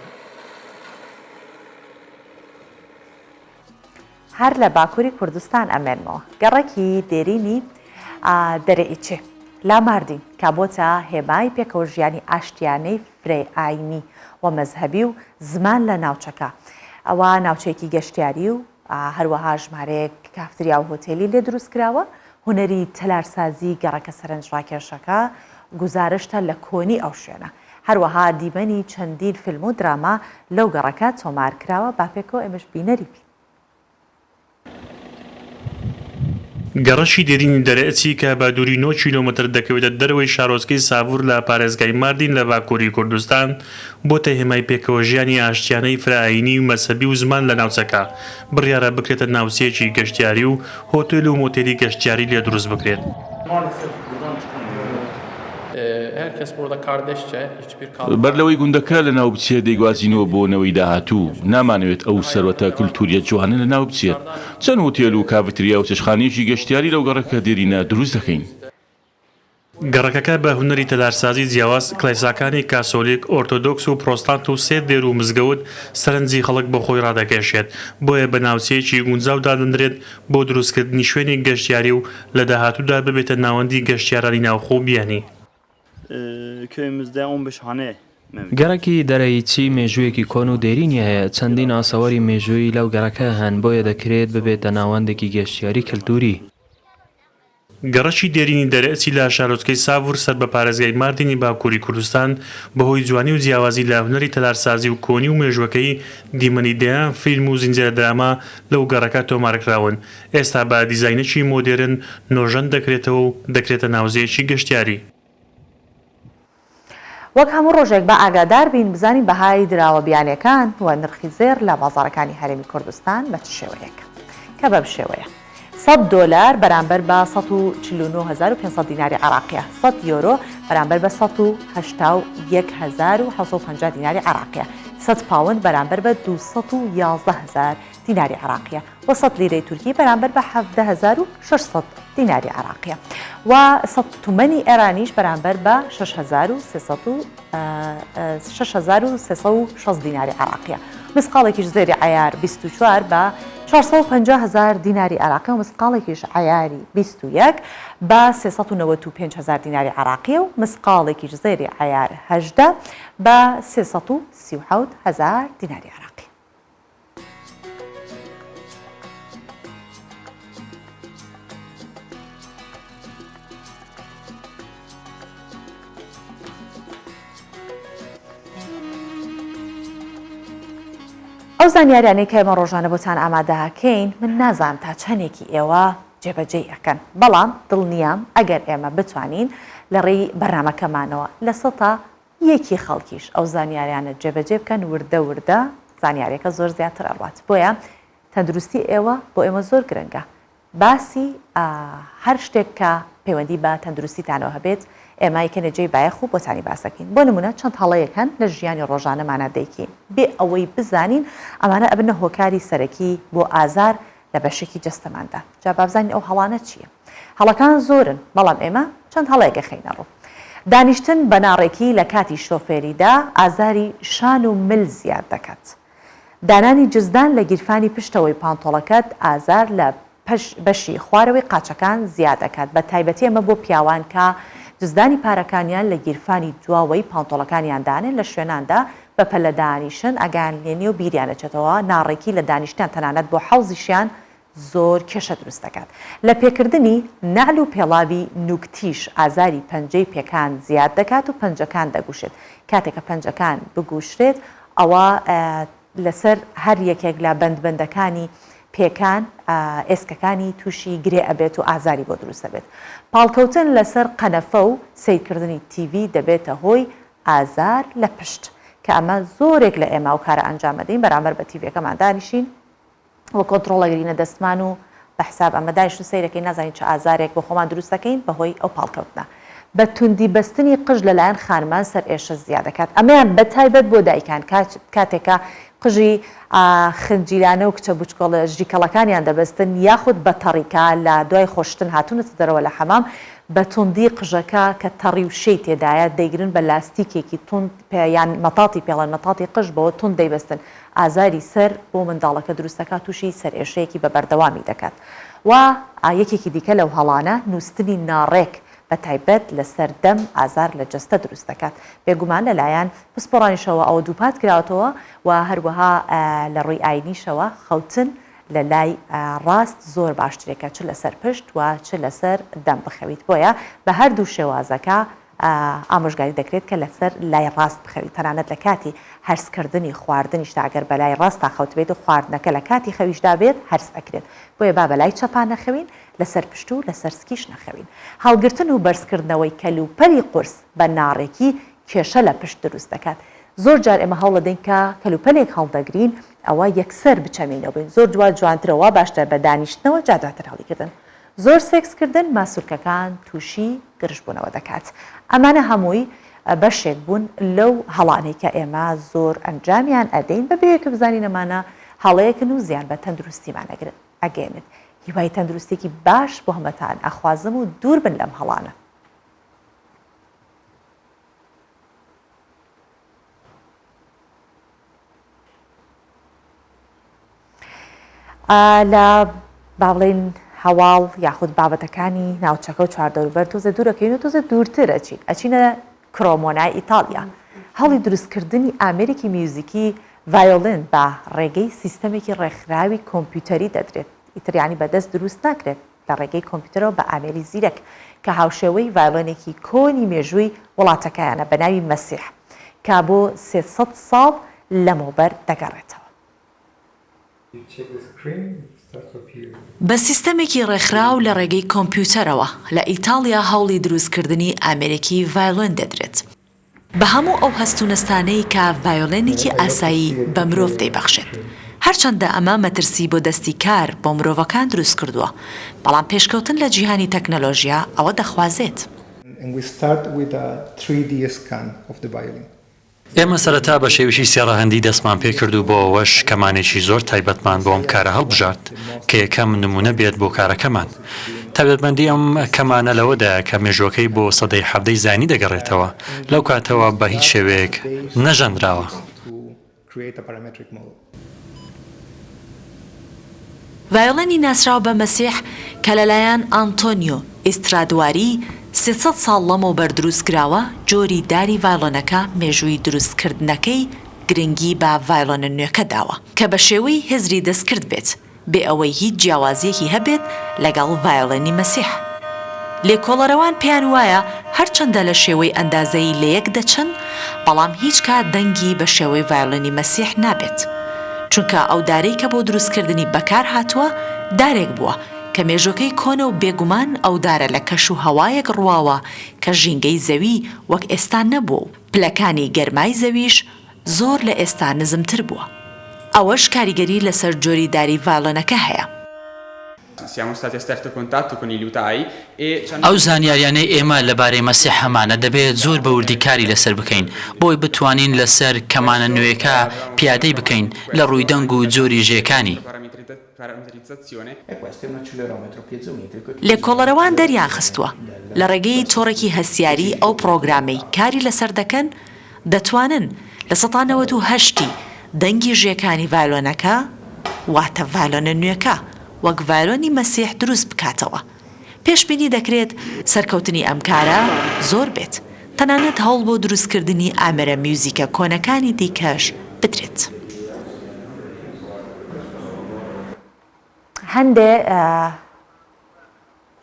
هەر لە باکووری کوردستان ئەمێنمەوە. گەڕەکی دێرینی دەرێئیچێ لە ماردین کە بۆتە هێمای پێکەوەژیانی ئاشتیانەی فرە ئایینی و مەزهەبی و زمان لە ناوچەکە. ئەوە ناوچەیەکی گەشتیاری و هەروەها ژمارەیەک کافتریا و هۆتێلی لێ دروست کراوە. هونەری تەلارسازی گەڕەکە سەرنجڕاکێشەکە گوزارشتە لە کۆنی ئەو شوێنە. هەروەها دیمەنی چەندین فیلم و دراما لەو گەڕەکە تۆمار کراوە، با پێکەوە ئێمەش بینەری بین. گەڕەکی دێرینی دەرئچی کە بە دووری نۆ کیلۆمەتر دەکەوێتە دەرەوەی شارۆچکەی ساڤور لە پارێزگای ماردین لە باکووری کوردستان، بۆتە هێمای پێکەوەژیانی ئاشتیانەی فرەئایینی و مەزهەبی و زمان لە ناوچەکە، بڕیارە بکرێتە ناوچەیەکی گەشتیاری و هۆتێل و مۆتێلی گەشتیاری لێ دروست بکرێت. بەر لەوەی گوندەکە لەناو بچێت دەیگوازینەوە بۆ نەوەی داهاتوو، نامانەوێت ئەو سەروەتە کلتوریە جوانە لەناو بچێت، چەند هوتێل و کافتریا و چێشتخانەیەکی گەشتیاری لەو گەڕەکە دێرینە دروست دەکەین. گەڕەکەکە بە هونەری تەلارسازی جیاواز، کڵێساکانی کاسۆلیک، ئۆرتۆدۆکس و پرۆستانت و سێ دێر و مزگەوت سەرنجی خەڵک بۆ خۆی ڕادەکێشێت، بۆیە بە ناوچەیەکی گونجاو دادەنرێت بۆ دروستکردنی شوێنی گەشتیاری و لە داهاتوودا ببێتە ناوەندی گەشتیارانی ناوخۆ و بیانی. گەڕەکی دەرەیچی مێژوویەکی کۆن و دێرینی هەیە، چەندین ئاسەواری مێژوویی لەو گەڕەکە هەن، بۆیە دەکرێت ببێتە ناوەندێکی گەشتیاری کلتووری. گەڕەکی دێرینی دەرئچی لە شارۆچکەی ساڤور سەر بە پارێزگای ماردینی باکووری کوردستان، بەهۆی جوانی و جیاوازی لە هونەری تەلارسازی و کۆنی و مێژووەکەی، دیمەنی دەیان فیلم و زنجیرە دراما لەو گەڕەکە تۆمارکراون، ئێستا بە دیزاینێکی مۆدێرن نۆژەن دەکرێتەوە و دەکرێتە ناوزەیەکی گەشتیاری. وەک هەموو ڕۆژێک با ئاگادار بین بزانین بەهای دراوە بیانیەکان و نرخی زێڕ لە بازاڕەکانی هەرێمی کوردستان بە چ شێوەیەکە کە بەم شێوەیە 100 دۆلار بەرامبەر بە 149500 دیناری عراقیە 100 یۆرۆ بەرامبەر بە 181750 دیناری عراقیە 100 پاوەند بەرامبەر بە 211000 دیناری عراقیە و 100 لیرەی تورکی بەرامبەر بە 17600 دیناری عێراقیە و 100 تومەنی ئێرانیش بەرامبەر بە 6360 دیناری عێراقیە. مسقاڵێکیش زێری عەیار 24 بە 450 هەزار دیناری عێراقی و مسقاڵێکیش عەیاری 21 بە 395 هەزار دیناری عێراقیە و مسقاڵێکیش زێری عەیار 18 بە 337 هەزار دیناری عێراقی. ئەو زانیاریانەی کە ئێمە ڕۆژانە بۆتان ئامادەکەین من نازانم تا چەندێکی ئێوە جێبەجێی ئەکەن بەڵام دڵنیام ئەگەر ئێمە بتوانین لە ڕێی بەرنامەکەمانەوە لە سەتا یەکی خەڵکیش ئەو زانیاریانە جێبەجێ بکەن وردە وردە زانیاریەکە زۆر زیاتر ئەڕوات بۆیە تەندروستی ئێوە بۆ ئێمە زۆر گرنگە باسی هەر شتێک کە پەیوەندی بە تەندروستیتانەوە هەبێت ئێمە یکەنە جێی بایەخ و بۆتانی باسەکەین بۆ نمونە چەند هەڵەیەک هەن لە ژیانی ڕۆژانەمانا دەیکەین بێ ئەوەی بزانین ئەمانە ئەبنە هۆکاری سەرەکی بۆ ئازار لە بەشێکی جەستەماندا. جا با بزانین ئەو هەڵانە چییە. هەڵەکان زۆرن، بەڵام ئێمە چەند هەڵەیەک ئەخەینە ڕوو. دانیشتن بە ناڕێکی لە کاتی شۆفێریدا ئازاری شان و مل زیاد دەکات. دانانی جزدان لە گیرفانی پشتەوەی پانتۆڵەکەت ئازار لە بەشی خوارەوەی قاچەکان زیاد ئەکات، بە تایبەتی ئەمە بۆ پیاوان کە جزدانی پارەکانیان لە گیرفانی دواوەی پانتۆڵەکانیان دانێن لە شوێناندا بە پەلە دانیشن ئاگایان لێ نیە و بیریان ئەچێتەوە، ناڕێکی لە دانیشتنیان تەنانەت بۆ حەوزیشیان زۆر کێشە دروست دەکات. لە پێکردنی نەعل و پێڵاوی نوک تیژ ئازاری پەنجەی پێکان زیاد دەکات و پەنجەکان دەگوشێت، کاتێک کە پەنجەکان بگوشرێت ئەوا لەسەر هەر یەکێک لە بەند بەندەکانی پێکان ئێسکەکانی تووشی گرێ ئەبێت و ئازاری بۆ دروست دەبێت. پاڵکەوتن لەسەر قەنەفە و سەیرکردنی تیڤی دەبێتە هۆی ئازار لە پشت کە ئەمە زۆرێک لە ئێمە ئەو کارە ئەنجام ئەدەین بەرامبەر بە تیڤیەکەمان دانیشین و کۆنتڕۆڵ ئەگرینە دەستمان و بە حساب ئەمە دانیشن سەیرەکەین نازانین چ ئازارێک بۆ خۆمان دروست دەکەین بەهۆی ئەو پاڵکەوتنە. بە توندی بەستنی قژ لەلایەن خانمان سەرئێشە زیاد دەکات ئەمەیان بە تایبەت بۆ دایکان کاتێک کە قژی خنجیلانە و کچە بچکۆڵە ژیکەڵەکانیان دەبەستن یاخود بە تەڕی کە لە دوای خۆشتن هاتوونەتە دەرەوە لە حەمام بە توندی قژەکە کە تەڕی و شێی تێدایە دەیگرن بە لاستیکێکی توند یان مەتاتی پێڵێن مەتاتی قژ بەوە توند دەیبەستن ئازاری سەر بۆ منداڵەکە دروست دەکات تووشی سەرئێشەیەکی بە بەردەوامی دەکات و یەکێکی دیکە لەو هەڵانە نووستنی ناڕێک بە تایبەت لەسەر دەم ئازار لە جەستە دروست دەکات بێگومان لەلایەن پسپۆڕانیشەوە ئەوە دووپات کراوەتەوە و هەروەها لە ڕووی ئاینیشەوە خەوتن. لە لای ڕاست زۆر باشترێکە چ لەسەر پشت و چ لەسەر دەم بخەویت بۆیە بە هەردوو شێوازەکە ئامۆژگاری دەکرێت کە لەسەر لای ڕاست بخەویت تەنانەت لە کاتی هەرسکردنی خواردنیشدا ئەگەر بەلای ڕاستا خەوتبێت و خواردنەکە لە کاتی خەویشدا بێت هەرس ئەکرێت بۆیە با بەلای چەپا نەخەوین لەسەر پشت و لەسەر سکیش نەخەوین هەڵگرتن و بەرزکردنەوەی کەلوپەلی قورس بە ناڕێکی کێشە لە پشت دروست دەکات زۆر جار ئێمە هەوڵەدەین کە کەلوپەلێک هەڵدەگرین ئەوە یەکسەر بچەمینەوە بین زۆر دوا جوانترە وا باشترە بە دانیشتنەوە جا دواتر هەڵیگرتن زۆر سێکس کردن ماسولکەکان توشی گرژبوونەوە دەکات ئەمانە هەمووی بەشێک بوون لەو هەڵانەی کە ئێمە زۆر ئەنجامیان ئەدەین بەبێ کە بزانین ئەمانە هەڵەیەکن و زیان بە تەندروستیمان ئەگرن ئەگەیەنێت هیوای تەندروستێکی باش بۆ هەمەتان ئەخوازم و دوور بن لەم هەڵانە. لە با بڵێین هەواڵ یاخود بابەتەکانی ناوچەکە و چواردەوروبەر تۆزە دوورەکەین و تۆزە دوورتر ئەچین ئەچینە کرۆمۆنای ئیتاڵیا هەوڵی دروستکردنی ئامێرێکی میوزیکی ڤایۆلن بە ڕێگەی سیستەمێکی ڕێکخراوی کۆمپیوتەری دەدرێت ئیتر یانی بەدەست دروست ناکرێت لە ڕێگەی کۆمپیوتەرەوە بە ئامێری زیرەک کە هاوشێوەی ڤایۆلێنێکی کۆنی مێژووی وڵاتەکەیانە بە ناوی مەسیح کە بۆ 300 ساڵ لەمەوبەر دەگەڕێتەوە. بە سیستەمێکی ڕێکخراو لە ڕێگەی کۆمپیوتەرەوە لە ئیتاڵیا هەوڵی دروستکردنی ئامێرێکی ڤایۆلێن دەدرێت. بە هەموو ئەو هەست و نەستانەی کە ڤایۆلێنێکی ئاسایی بە مرۆڤ دەیبەخشێت. هەرچەندە ئەمە مەترسی بۆ دەستی کار بۆ مرۆڤەکان دروست کردووە، بەڵام پێشکەوتن لە جیهانی تەکنەلۆژیا ئەوە دەخوازێت. ئێمە سەرەتا بە شێویی سێ ڕەهەندی دەستمان پێکرد و بۆ ئەوەش کەمانێکی زۆر تایبەتمان بۆ ئەم کارە هەڵبژارد کە یەکەم نموونە بێت بۆ کارەکەمان. تایبەتمەندی ئەم کەمانە لەوەدایە کە مێژووەکەی بۆ سەدەی حەڤدەی زایینی دەگەڕێتەوە، لەو کاتەوە بە هیچ شێوەیەک نەژەنراوە. ڤایۆلێنی ناسراو بە مەسیح کە لەلایەن ئانتۆنیۆ ئیسترادواری 300 ساڵ لەمەوبەر دروستکراوە، جۆری داری ڤایۆلێنەکە مێژووی دروستکردنەکەی گرنگی بە ڤایۆلێنە نوێکە داوە کە بە شێوەی هزری دەستکرد بێت، بێ ئەوەی هیچ جیاوازییەکی هەبێت لەگەڵ ڤایۆلێنی مەسیح. لێکۆڵەرەوان پێیان وایە هەرچەندە لە شێوەی ئەندازەیی لەیەک دەچن، بەڵام هیچ کات دەنگی بە شێوەی ڤایۆلێنی مەسیح نابێت. چونکە ئەو دارەی کە بۆ دروستکردنی بەکار هاتووە دارێک بووە کە مێژووەکەی کۆنە و بێگومان ئەو دارە لە کەش و هەوایەک ڕواوە کە ژینگەی زەوی وەک ئێستا نەبووە و پلەکانی گەرمای زەویش زۆر لە ئێستا نزمتر بووە. ئەوەش کاریگەری لەسەر جۆری داری ڤایۆلێنەکە هەیە. ئەو زانیاریانەی ئێمە لەبارەی مەسیح هەمانە دەبێت زۆر بە وردی کاری لەسەر بکەین بۆی بتوانین لەسەر کەمانە نوێیەکە پیادەی بکەین لە ڕووی دەنگ و جۆری ژێکانی. لێکۆڵەرەوان دەریانخستووە، لە ڕێگەی تۆڕێکی هەستیاری ئەو پڕۆگرامەی کاری لەسەر دەکەن، دەتوانن 98% ی دەنگی ژێکانی ڤایۆلۆنەکە، واتە ڤایۆلۆنە نوێکە، وەک ڤایۆلۆنی مەسیح دروست بکاتەوە. پێشبینی دەکرێت سەرکەوتنی ئەم کارە زۆر بێت، تەنانەت هەوڵ بۆ دروستکردنی ئامێرە میوزیکە کۆنەکانی دیکەش بدرێت. هەندێ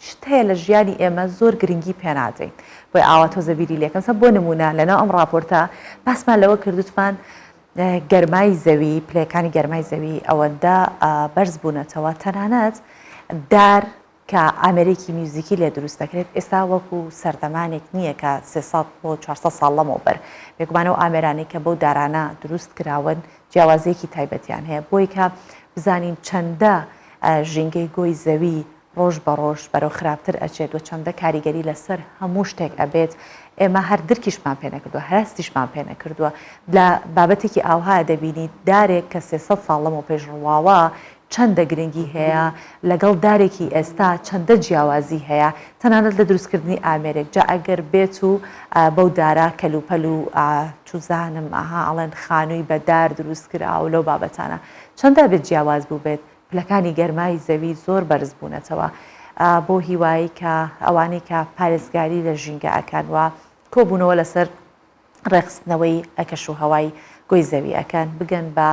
شت هەیە لە ژیانی ئێمە زۆر گرنگی پێنادەین بۆی ئاوا تۆزە بیری لێکەم سە بۆ نمونە لەناو ئەم راپۆرتە باسمان لەوە کردوتمان گەرمای زەوی پلەکانی گەرمای زەوی ئەوەندە بەرز بوونەتەوە تەنانەت دار کە ئامێرێکی میوزیکی لێ دروست دەکرێت ئێستا وەکو سەردەمانێک نییە کە 300 بۆ 400 ساڵ لەمەوبەر بێگومان ئەو ئامێرانەی کە بەو دارانە دروست کراون جیاوازیەکی تایبەتیان هەیە بۆی کە بزانین چەندە ژینگەی گۆی زەوی ڕۆژ بە ڕۆژ بەرەو خراپتر ئەچێت و چەندە کاریگەری لەسەر هەموو شتێک ئەبێت ئێمە هەر درکیشمان پێ نەکردووە هەر هەستیشمان پێ نەکردووە لە بابەتێکی ئاوها دەبینیت دارێک کە 300 ساڵ لەمەو پێش ڕواوە چەندە گرنگی هەیە لەگەڵ دارێکی ئێستا چەندە جیاوازی هەیە تەنانەت لە دروستکردنی ئامێرێک جا ئەگەر بێت و بەو دارە کەلوپەل و چوزانم ئەها ئەڵێن خانووی بە دار دروست کرا و لەو بابەتانە چەندە بێت جیاواز بووبێت پلەکانی گەرمای زەوی زۆر بەرز بوونەتەوە بۆ هیوایی کە ئەوانەی کە پارێزگاری لە ژینگە ئەکەن و کۆبوونەوە لەسەر ڕێکخستنەوەی کەش و هەوای گۆی زەوی ئەکەن بگەن بە.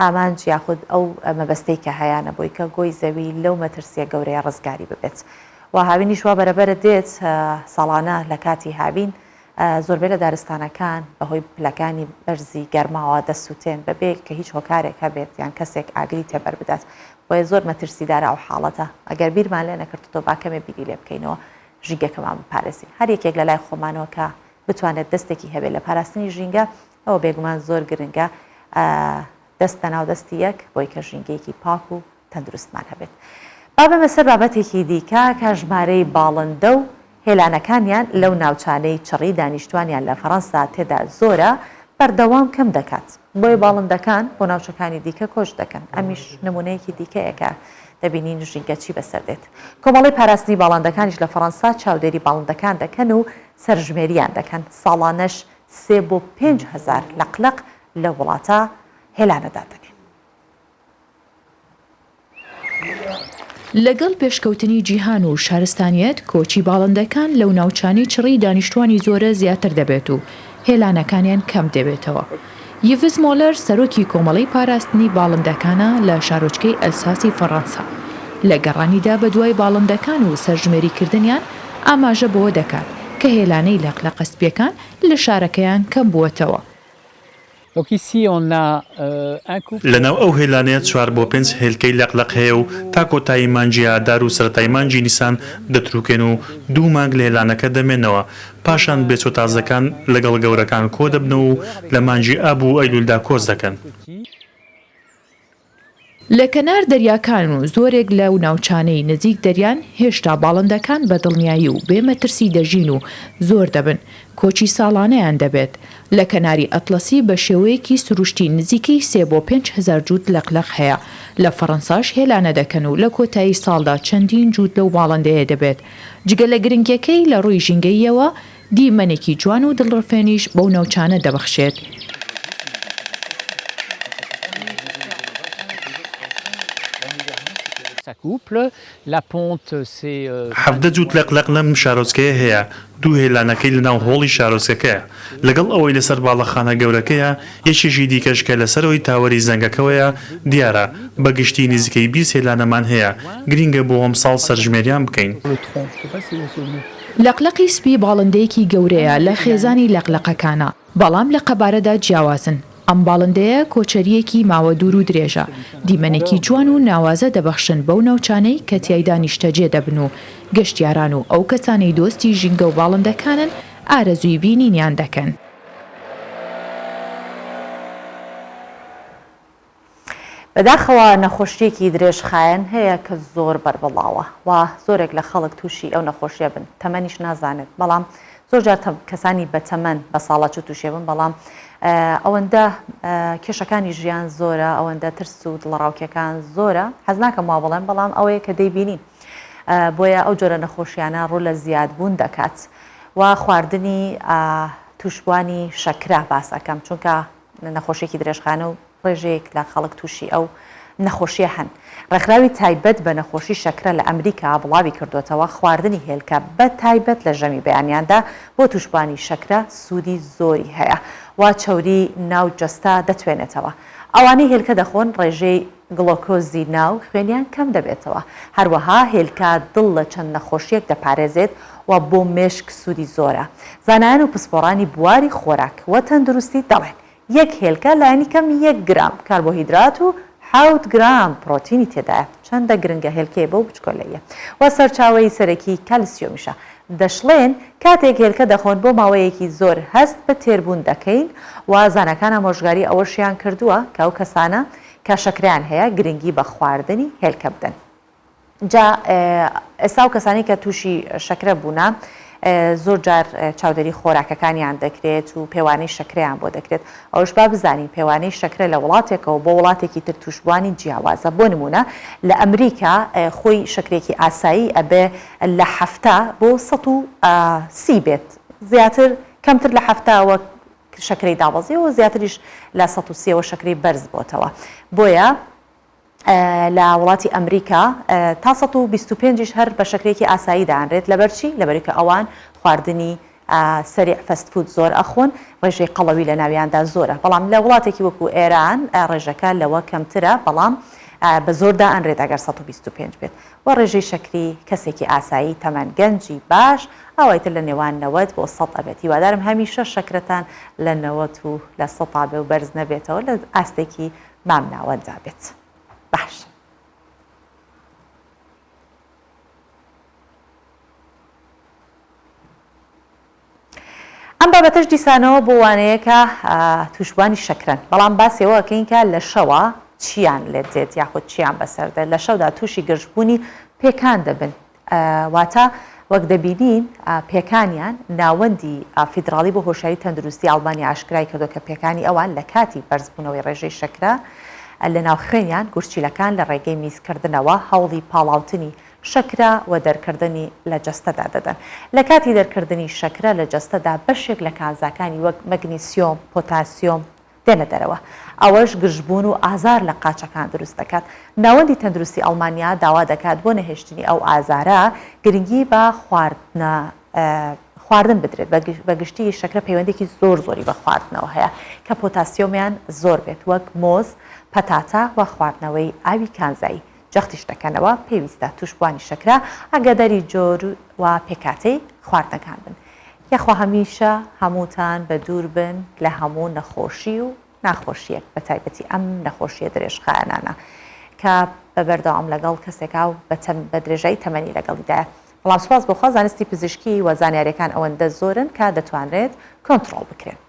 ئامانج یاخود ئەو مەبەستەی کە هەیانە بۆی کە گۆی زەوی لەو مەترسیە گەورەیە ڕزگاری ببێت و هاوینیش وا بەرەبەرە دێت ساڵانە لە کاتی هاوین زۆربەی لە دارستانەکان بەهۆی پلەکانی بەرزی گەرماوە دەسووتێن بەبێ کە هیچ هۆکارێک هەبێت یان کەسێک ئاگری تێبەر بدات بۆیە زۆر مەترسیدارە ئەو حاڵەتە ئەگەر بیرمان لێ نەکردتەوە با کەمێ بیری لێ بکەینەوە ژینگەکەمان بپارێزین هەر یەکێک لە لای خۆمانەوە کە بتوانێت دەستێکی هەبێت لە پاراستنی ژینگە ئەوە بێگومان زۆر گرنگە دەست لەناو دەستی یەک بۆی کە ژینگەیەکی پاک و تەندروستمان هەبێت. با بێمە سەر بابەتێکی دیکە کە ژمارەی باڵندە و هێلانەکانیان لەو ناوچانەی چڕی دانیشتوانیان لە فەرەنسا تێدا زۆرە بەردەوام کەم دەکات. بۆیە باڵندەکان بۆ ناوچەکانی دیکە کۆچ دەکەن. ئەمیش نمونەیەکی دیکەیە کە دەبینین ژینگە چی بەسەر دێت. کۆمەڵەی پاراستنی باڵندەکانیش لە فەرەنسا چاودێری باڵندەکان دەکەن و سەرژمێریان دەکەن. ساڵانەش سێ بۆ 5000 لەقلەق لەو وڵاتە هێلانە دادەنێن. لەگەڵ پێشکەوتنی جیهان و شارستانیەت کۆچی باڵندەکان لەو ناوچانەی چڕی دانیشتوانی زۆرە زیاتر دەبێت و هێلانەکانیان کەم دەبێتەوە. یڤز مۆلەر سەرۆکی کۆمەڵەی پاراستنی باڵندەکانە لە شارۆچکەی ئەلساسی فەڕەنسا. لە گەڕانیدا بەدوای باڵندەکان و سەرژمێریکردنیان ئاماژە بەوە دەکات کە هێلانەی لەقلەقە سپییەکان لە شارەکەیان کەم بووەتەوە. لەناو ئەو هێلانەیە چوار بۆ پێنج هێلکەی لەق لەق هەیە و تا کۆتایی مانگی ئادار و سەرەتای مانگی نیسان دەتروکێن و دوو مانگ لە هێلانەکە دەمێنەوە، پاشان بێچوە تازەکان لەگەڵ گەورەکان کۆدەبنەوە و لە مانگی ئاب و ئەیلولدا کۆچ دەکەن. لە کەنار دەریاکان و زۆرێک لەو ناوچانەی نزیک دەریان هێشتا باڵندەکان بە دڵنیایی و بێ مەترسی دەژین و زۆر دەبن، کۆچی ساڵانەیان دەبێت. لە کەناری ئەتڵەسی بە شێوەیەکی سروشتی نزیکەی سێ بۆ 5000 جووت لەقلەق هەیە، لە فەڕەنساش هێلانە دەکەن و لە کۆتایی ساڵدا چەندین جووت لەو باڵندەیە دەبێت. جگە لە گرنگیەکەی لە ڕووی ژینگەییەوە، دیمەنێکی جوان و دڵڕفێنیش بەو ناوچانە دەبەخشێت. 17 جووت لەقلەق لەم شارۆچکەیە هەیە، دوو هێلانەکەی لەناو هۆڵی شارۆچکەکەیە، لەگەڵ ئەوەی لەسەر باڵەخانە گەورەکەیە، یەکێکی دیکەش کە لەسەرەوەی تاوەری زەنگەکەوەیە دیارە، بە گشتی نزیکەی 20 هێلانەمان هەیە، گرینگە بۆ ئەمساڵ سەرژمێریان بکەین. لەقلەقی سپی باڵندەیەکی گەورەیە لە خێزانی لەقلەقەکانە، بەڵام لە قەبارەدا جیاوازن، ئەم باڵندەیە کۆچەرییەکی ماوە دوور و درێژە، دیمەنێکی جوان و ناوازە دەبەخشن بەو ناوچانەی کە تیایدا نیشتەجێ دەبن و گەشتیاران و ئەو کەسانەی دۆستی ژینگە و باڵندەکانن ئارەزووی بینینیان دەکەن. بەداخەوە نەخۆشییەکی درێژخایەن هەیە کە زۆر بەربڵاوە و زۆرێک لە خەڵک تووشی ئەو نەخۆشیە بن تەمەنیش نازانێت بەڵام زۆر جار کەسانی بەتەمەن بە ساڵاچوو تووشێ بن بەڵام ئەوەندە کێشەکانی ژیان زۆرە ئەوەندە ترس و دڵەڕاوکێکان زۆرە حەز ناکەم وا بڵێم بەڵام ئەوەیە کە دەیبینین بۆیە ئەو جۆرە نەخۆشیانە ڕوو لە زیادبوون دەکات و خواردنی تووشبوانی شەکرە باس ئەکەم چونکە نەخۆشیەکی درێژخایەنە و ڕێژەیەک لە خەڵک تووشی ئەو نەخۆشیە هەن. ڕێکخراوی تایبەت بە نەخۆشی شەکرە لە ئەمریکا بڵاوی کردووەتەوە، خواردنی هێلکە بە تایبەت لە ژەمی بەیانیاندا بۆ تووشبووانی شەکرە سوودی زۆری هەیە و چەوری ناو جەستە دەتوێنێتەوە. ئەوانەی هێلکە دەخۆن ڕێژەی گڵۆکۆزی ناو خوێنیان کەم دەبێتەوە. هەروەها هێلکە دڵ لە چەند نەخۆشیەک دەپارێزێت و بۆ مێشک سوودی زۆرە. زانایان و پسپۆڕانی بواری خۆراک و تەندروستی دەڵێن، یەک هێلکە لایەنی کەم یەک گرام کاربۆهیدرات و حەوت گرام پڕۆتینی تێدایە، چەندە گرنگە هێلکەیە بەو بچکۆلەییە و سەرچاوەی سەرەکی کالسیۆمیشە. دەشڵێن، کاتێک هێلکە دەخۆن بۆ ماوەیەکی زۆر هەست بە تێربوون دەکەین و زاناکان ئامۆژگاری ئەوەشیان کردووە کە ئەو کەسانە کە شەکرەیان هەیە گرنگی بە خواردنی هێلکە بدەن. جا ئێستا ئەو کەسانەی کە تووشی شەکرە بوونە زۆر جار چاودێری خۆراکەکانیان دەکرێت و پێوانەی شەکرەیان بۆ دەکرێت ئەوش با بزانین پێوانەی شەکرە لە وڵاتێکەوە بۆ وڵاتێکی تر تووشبوانی جیاوازە بۆ نمونە لە ئەمریکا خۆی شەکرێکی ئاسایی ئەبێ لە هەفتا بۆ 130 بێت زیاتر کەمتر لە هەفتاوە شەکرەی دابەزیەوە زیاتریش لە 130ەوە شەکرەی بەرز بۆتەوە بۆیە لە وڵاتی ئەمریکا تا 125 یش هەر بە شەکرێکی ئاسایی دانرێت لەبەر چی؟ لەبەری کە ئەوان خواردنی. سەریع fast food زۆر ئەخۆن ڕێژەی قەڵەوی لە ناویاندا زۆرە بەڵام لە وڵاتێکی وەکو ئێران ڕێژەکە لەوە کەمترە بەڵام بە زۆر دائەنرێت ئەگەر 125 بێت و ڕێژەی شەکری کەسێکی ئاسایی تەمەن گەنجی باش ئاوای تر لە نێوان 90 بۆ 100 ئەبێت هیوادارم هەمیشە شەکرەتان لە 90 و لە سەتا بێ و بەرز نەبێتەوە لە ئاستێکی مامناوەندا بێت باش. ئەم بابەتەش دیسانەوە بۆ وانەیە کە تووشبووانی شەکرەن، بەڵام باسی ئەوە ئەکەین کە لە شەوا چیان لێ دێت یاخود چیان بەسەر دێت، لە شەودا تووشی گرژبوونی پێکان دەبن، واتە وەک دەبینین پێکانیان ناوەندی فیدراڵی بۆ هۆشیاری تەندروستی ئەڵمانیا ئاشکرای کردووە کە پێکانی ئەوان لە کاتی بەرزبوونەوەی ڕێژەی شەکرە لەناو خوێنیان گورچیلەکان لە ڕێگەی میزکردنەوە هەوڵی پاڵاوتنی شەکرە و دەرکردنی لە جەستەدا دەدەن. لە کاتی دەرکردنی شەکرە لە جەستەدا بەشێک لە کانزاکانی وەک مەگنیسیۆم، پۆتاسیۆم دێنە دەرەوە. ئەوەش گرژبوون و ئازار لە قاچەکان دروست دەکات. ناوەندی تەندروستی ئەڵمانیا داوا دەکات بۆ نەهێشتنی ئەو ئازارە گرنگی بە خواردنە خواردن بدرێت. بە گشتی شەکرە پەیوەندییەکی زۆر زۆری بە خواردنەوە هەیە کە پۆتاسیۆمیان زۆر بێت وەک مۆز، پەتاتە و خواردنەوەی ئاوی کانزایی. جەختیش دەکەنەوە، پێویستە تووشبووانی شەکرە ئاگاداری جۆر و پێکهاتەی خواردنەکان بن. یاخوا هەمیشە هەمووتان بە دوور بن لە هەموو نەخۆشی و ناخۆشییەک بە تایبەتی ئەم نەخۆشییە درێژخایەنانە کە بە بەردەوام لەگەڵ کەسێکا و بە درێژایی تەمەنی لەگەڵیدایە. بەڵام سوپاس بۆ خوا زانستی پزیشکی و زانیارییەکان ئەوەندە زۆرن کە دەتوانرێت کۆنتڕۆڵ بکرێن.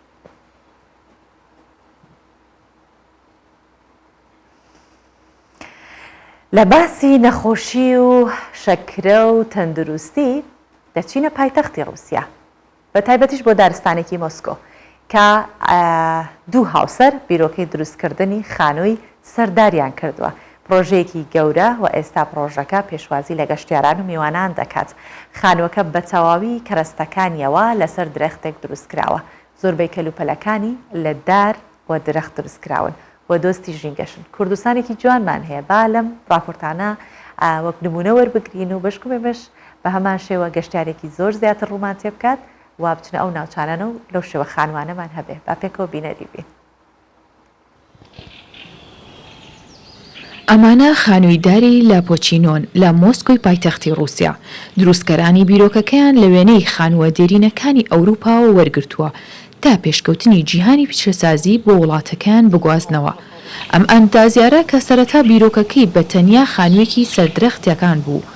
لە باسی نەخۆشی و شەکرە و تەندروستی دەچینە پایتەختی ڕووسیا بە تایبەتیش بۆ دارستانێکی مۆسکۆ کە دوو هاوسەر بیرۆکەی دروستکردنی خانووی سەرداریان کردووە پرۆژەیەکی گەورە و ئێستا پرۆژەکە پێشوازی لە گەشتیاران و میوانان دەکات خانووەکە بە تەواوی کەرەستەکانیەوە لەسەر درەختێک دروستکراوە زۆربەی کەلوپەلەکانی لە دار و درەخت دروست کراون و دۆستی ژینگەشن. کوردستانێکی جوانمان هەیە با لەم ڕاپۆرتانە وەک نموونە وەربگرین و بەشکم ئێمەش بە هەمان شێوە گەشتیارێکی زۆر زیاتر ڕوومان تێبکات و بچنە ئەو ناوچانانە و لەو شێوە خانووانەمان هەبێ. با پێکەوە بینەری بین. ئەمانە خانووی داری لاپۆچینۆن لە مۆسکۆی پایتەختی ڕووسیا. دروستکەرانی بیرۆکەکەیان لە وێنەی خانووە دێرینەکانی ئەوروپاوە وەرگرتووە تا پێشکەوتنی جیهانی پیشەسازی بۆ وڵاتەکەیان بگوازنەوە. ئەم ئەندازیارە کە سەرەتا بیرۆکەکەی بە تەنیا خانوویەکی سەر درەختەکان بوو،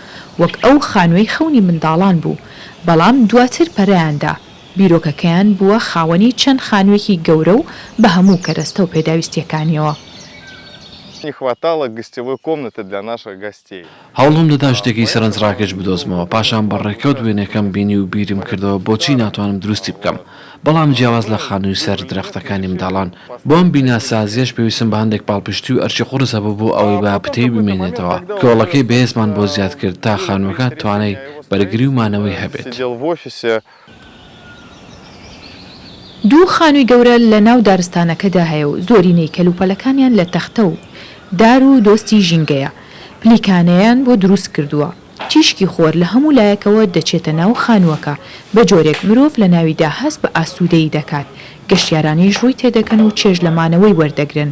وەک ئەو خانووەی خەونی منداڵان بوو، بەڵام دواتر پەرەیان دا، بیرۆکەکەیان بووە خاوەنی چەند خانوویەکی گەورە و بە هەموو کەرەستە و پێداویستییەکانیەوە. هەوڵم دەدا شتێکی سەرنجڕاکێش بدۆزمەوە، پاشان بە ڕێکەوت وێنەکەم بینی و بیرم کردەوە بۆچی ناتوانم دروستی بکەم، بەڵام جیاواز لە خانووی سەر درەختەکانی منداڵان، بۆ ئەم بیناسازییەش پێویستم بە هەندێک پاڵپشتی و ئەرکی قورس هەبوو بۆ ئەوەی بە پتەوی بمێنێتەوە، کۆڵەکەی بەهێزمان بۆ زیاد کرد تا خانووەکە توانای بەرگری و مانەوەی هەبێت. دوو خانووی گەورە لە ناو دارستانەکەدا هەیە و زۆرینەی کەلوپەلەکانیان لە تەختە و دار و دۆستی ژینگەیە، پلیکانەیان بۆ دروست کردووە، تیشکی خۆر لە هەموو لایەکەوە دەچێتە ناو خانووەکە، بە جۆرێک مرۆڤ لە ناویدا هەست بە ئاسوودەیی دەکات، گەشتیارانیش ڕووی تێدەکەن و چێژ لە مانەوەی وەردەگرن.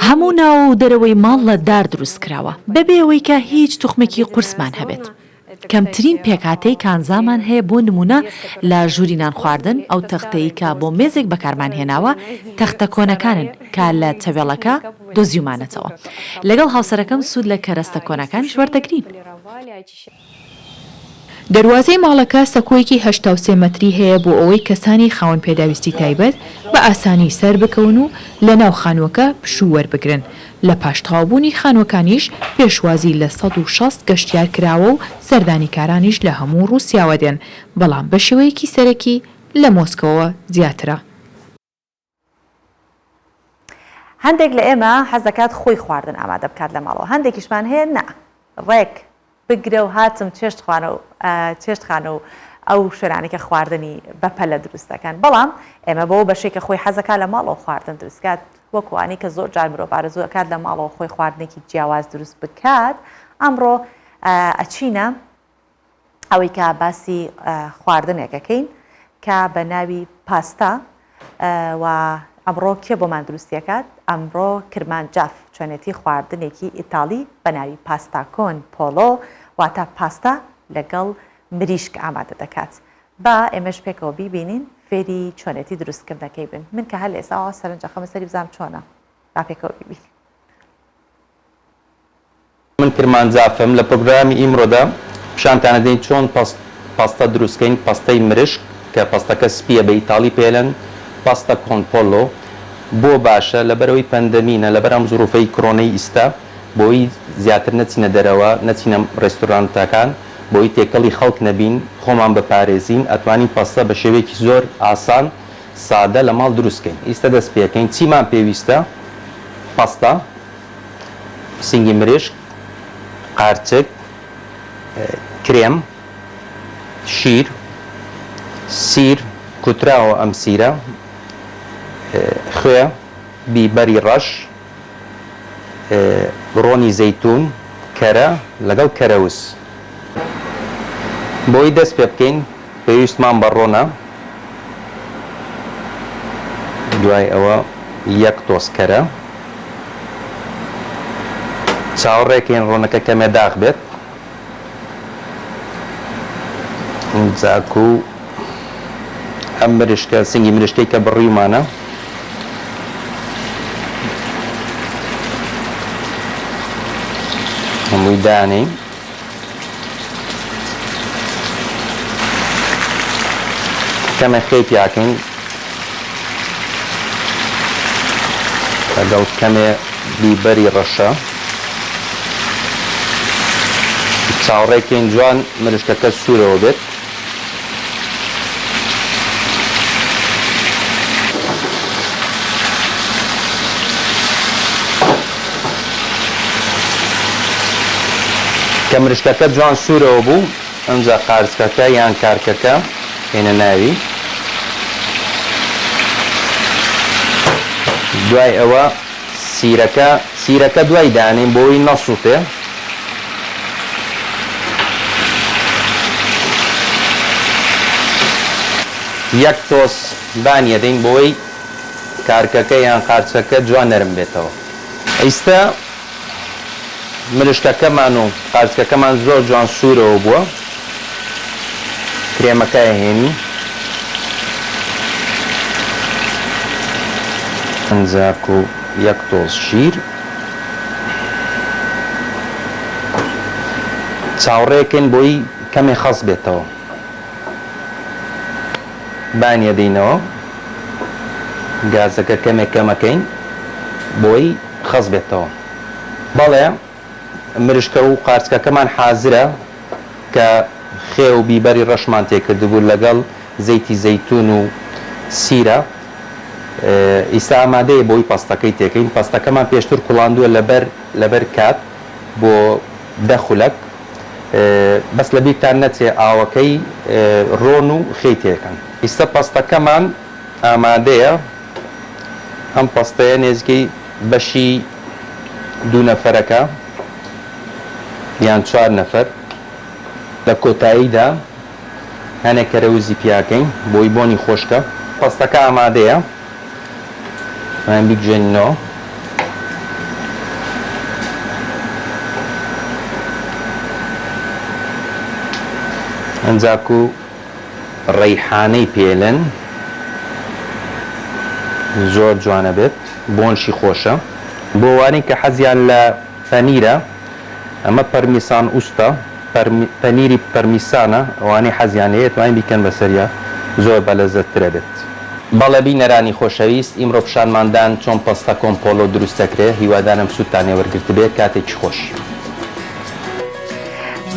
هەموو ناوە و دەرەوەی ماڵ لە دار دروست کراوە، بەبێ ئەوەی کە هیچ توخمێکی قورسمان هەبێت. کەمترین پێکهاتەی کانزامان هەیە بۆ نموونە لە ژووری نانخواردن ئەو تەختەی کە بۆ مێزێک بەکارمان هێناوە تەختە کۆنەکانن کە لە تەوێڵەکە دۆزیومانەتەوە. لەگەڵ هاوسەرەکەم سوود لە کەرەستە کۆنەکانیش وەردەگرین. دەروازەی ماڵەکە سەکۆیەکی 83 مەتری هەیە بۆ ئەوەی کەسانی خاوەن پێداویستی تایبەت بە ئاسانی سەربکەون و لەناو خانووەکە پشوو وەربگرن، لە پاش تەواوبوونی خانووەکانیش پێشوازی لە 160 گەشتیار کراوە و سەردانیکارانیش لە هەموو ڕووسیاوە دێن، بەڵام بە شێوەیەکی سەرەکی لە مۆسکۆوە زیاترە. هەندێک لە ئێمە حەز دەکات خۆی خواردن ئامادە بکات لە ماڵەوە هەندێکیشمان هەیە نا ڕێک بگرە و هاتم چێشتخانە و چێشتخانە و ئەو شوێنانەی کە خواردنی بەپەلە دروست دەکەن بەڵام ئێمە بەوە بەشێک کە خۆی حەزەکات لە ماڵەوە خواردن دروست کات وەکو ئەوانەی کە زۆر جار مرۆڤ ئارەزوو ئەکات لە ماڵەوە خۆی خواردنێکی جیاواز دروست بکات. ئەمڕۆ ئەچینە ئەوەی کە باسی خواردنێک ئەکەین کە بە ناوی پاستا و ئەمڕۆ کێ بۆمان دروستی ئەکات؟ ئەمڕۆ کرمان جاف چۆنێتی خواردنێکی ئیتاڵی بە ناوی پاستا کۆن پۆڵۆ واتە پاستا لەگەڵ مریشک ئامادە دەکات. با ئێمەش پێکەوە بیبینین فێری چۆنێتی دروستکردنەکەی بن. من کە هەر لە ئێستاوە سەرنج ئەخەمە سەری بزانم چۆنە. با پێکەوە بیبینین. من کرمان جافم، لە پرۆگرامی ئیمڕۆدا پیشانتان ئەدەین چۆن پاستە دروست کەین، پاستەی مرشک کە پاستەکە سپیە بە ئیتاڵی پێلەن pasta con pollo، بۆ باشە؟ لەبەرئەوەی پەندەمینە، لەبەر ئەم زروفەی کرۆنەی ئیستا بۆی زیاتر نەچینە دەرەوە، نەچینە ڕێستورانتەکان، بۆی تێکەڵی خەڵک نەبین، خۆمان بپارێزین، ئەتوانین پاستە بە شێوەیەکی زۆر ئاسان سادە لە ماڵ دروست کەین. ئیستە دەست پێکەین، چیمان پێویستە؟ پاستە. سینگی مریشک، قارچک، کرێم، شیر، سیر، کوتراوە ئەم سیرە، خوێ، بیبەری ڕەش، ڕۆنی زەیتوون، کەرە لەگەڵ کەرەوز. بۆی دەست پێ بکەین پێویستمان بە ڕۆنە، دوای ئەوە یەک تۆز کەرە، چاوەڕێکەین ڕۆنەکە کەمێ داغ بێت، جاکو ئەم مریشکە سنگی مریشکەی کە بڕیومانە هەمووی دانێین. کەمێ خێی پیاکەین لەگەڵ کەمێ بیبەری ڕەشە چاوەڕێکەین جوان مریشکەکە سوورەوە بێت. کە مریشکەکە جوان سوورەوە بوو ئەمجا قارچکەکە یان کارکەکە هێنە ناوی. دوای ئەوە سیرەکە سیرەکە دوای دانێین بۆی نەسوتێ. یەک تۆز بانی ئەدەین بۆی کارکەکە یان قارچەکە جوان نەرم بێتەوە. ئیستە مریشکەکەمان و قارچکەکەمان زۆر جوان سوورەوە بووە. کرێمەکە ئەهێنین. ئەنجاک و یەک تۆز شیر. چاوەڕێکەین بۆی کەمێ خەست بێتەوە. بانی ئەدەینەوە. گازەکە کەمێک کەمەکەین بۆی خەست بێتەوە. بەڵێ مریشکە و قارچکەکەمان حازرە کە خێ و بیبەری ڕەشمان تێکردبوو لەگەڵ زەیتی زەیتون و سیرە ئیستا ئامادەیە بۆی پەستەکەی تێکەین پەستەکەمان پێشتر کوڵاندووە لەبەر لەبەر کات بۆ دە خولەک بەس لەبیرتان نەچێ ئاوەکەی ڕۆن و خێی تێکەن. ئیستا پەستەکەمان ئامادەیە ئەم پەستەیە نێزیکەی بەشی دوو نەفەرەکە یان چوار نەفەر لە کۆتاییدا هەنێک کەرەوزی پیاکەین بۆی بۆنی خۆشکە. پەستەکە ئامادەیە توانین بیگژێنینەوە. ئەنجاکو ڕەیحانەی پێلن زۆر جوانە بێت بۆنشی خۆشە. بۆ وانەی کە حەزیان لە پەنیرە ئەمە پەرمیسان ئوستە پەنیری پەرمیسانە ئەوانەی حەزیان لێیە توانین بیکەن بەسەریا زۆر بەلەزەتترە بێت. بەڵێ بینەرانی خۆشەویست ئیمڕۆ پیشانمان دان چۆن pasta con pollo دروست دەکرێ هیوادارم سوودتان لێ وەرگرتبێ کاتێکی خۆش.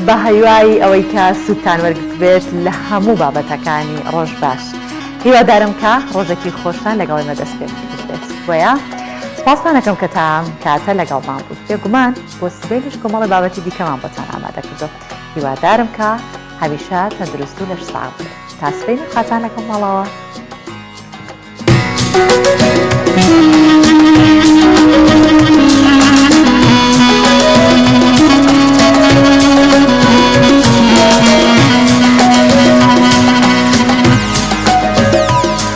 بە هیوای ئەوەی کە سوودتان وەرگرتبێت لە هەموو بابەتەکانی ڕۆژ باش هیوادارم کە ڕۆژێکی خۆشتان لەگەڵ ئێمە دەست پێ کردبێت بۆیە سپاستان ئەکەم کە تا ئەم کاتە لەگەڵمان بوون بێگومان بۆ سبەینیش کۆمەڵی بابەتی دیکەمان بۆتان ئامادە کردو هیوادارم کە هەمیشە تەندروست و لەش ساغ بن تا سبەینێ خواتان لەگەڵ ماڵەوە.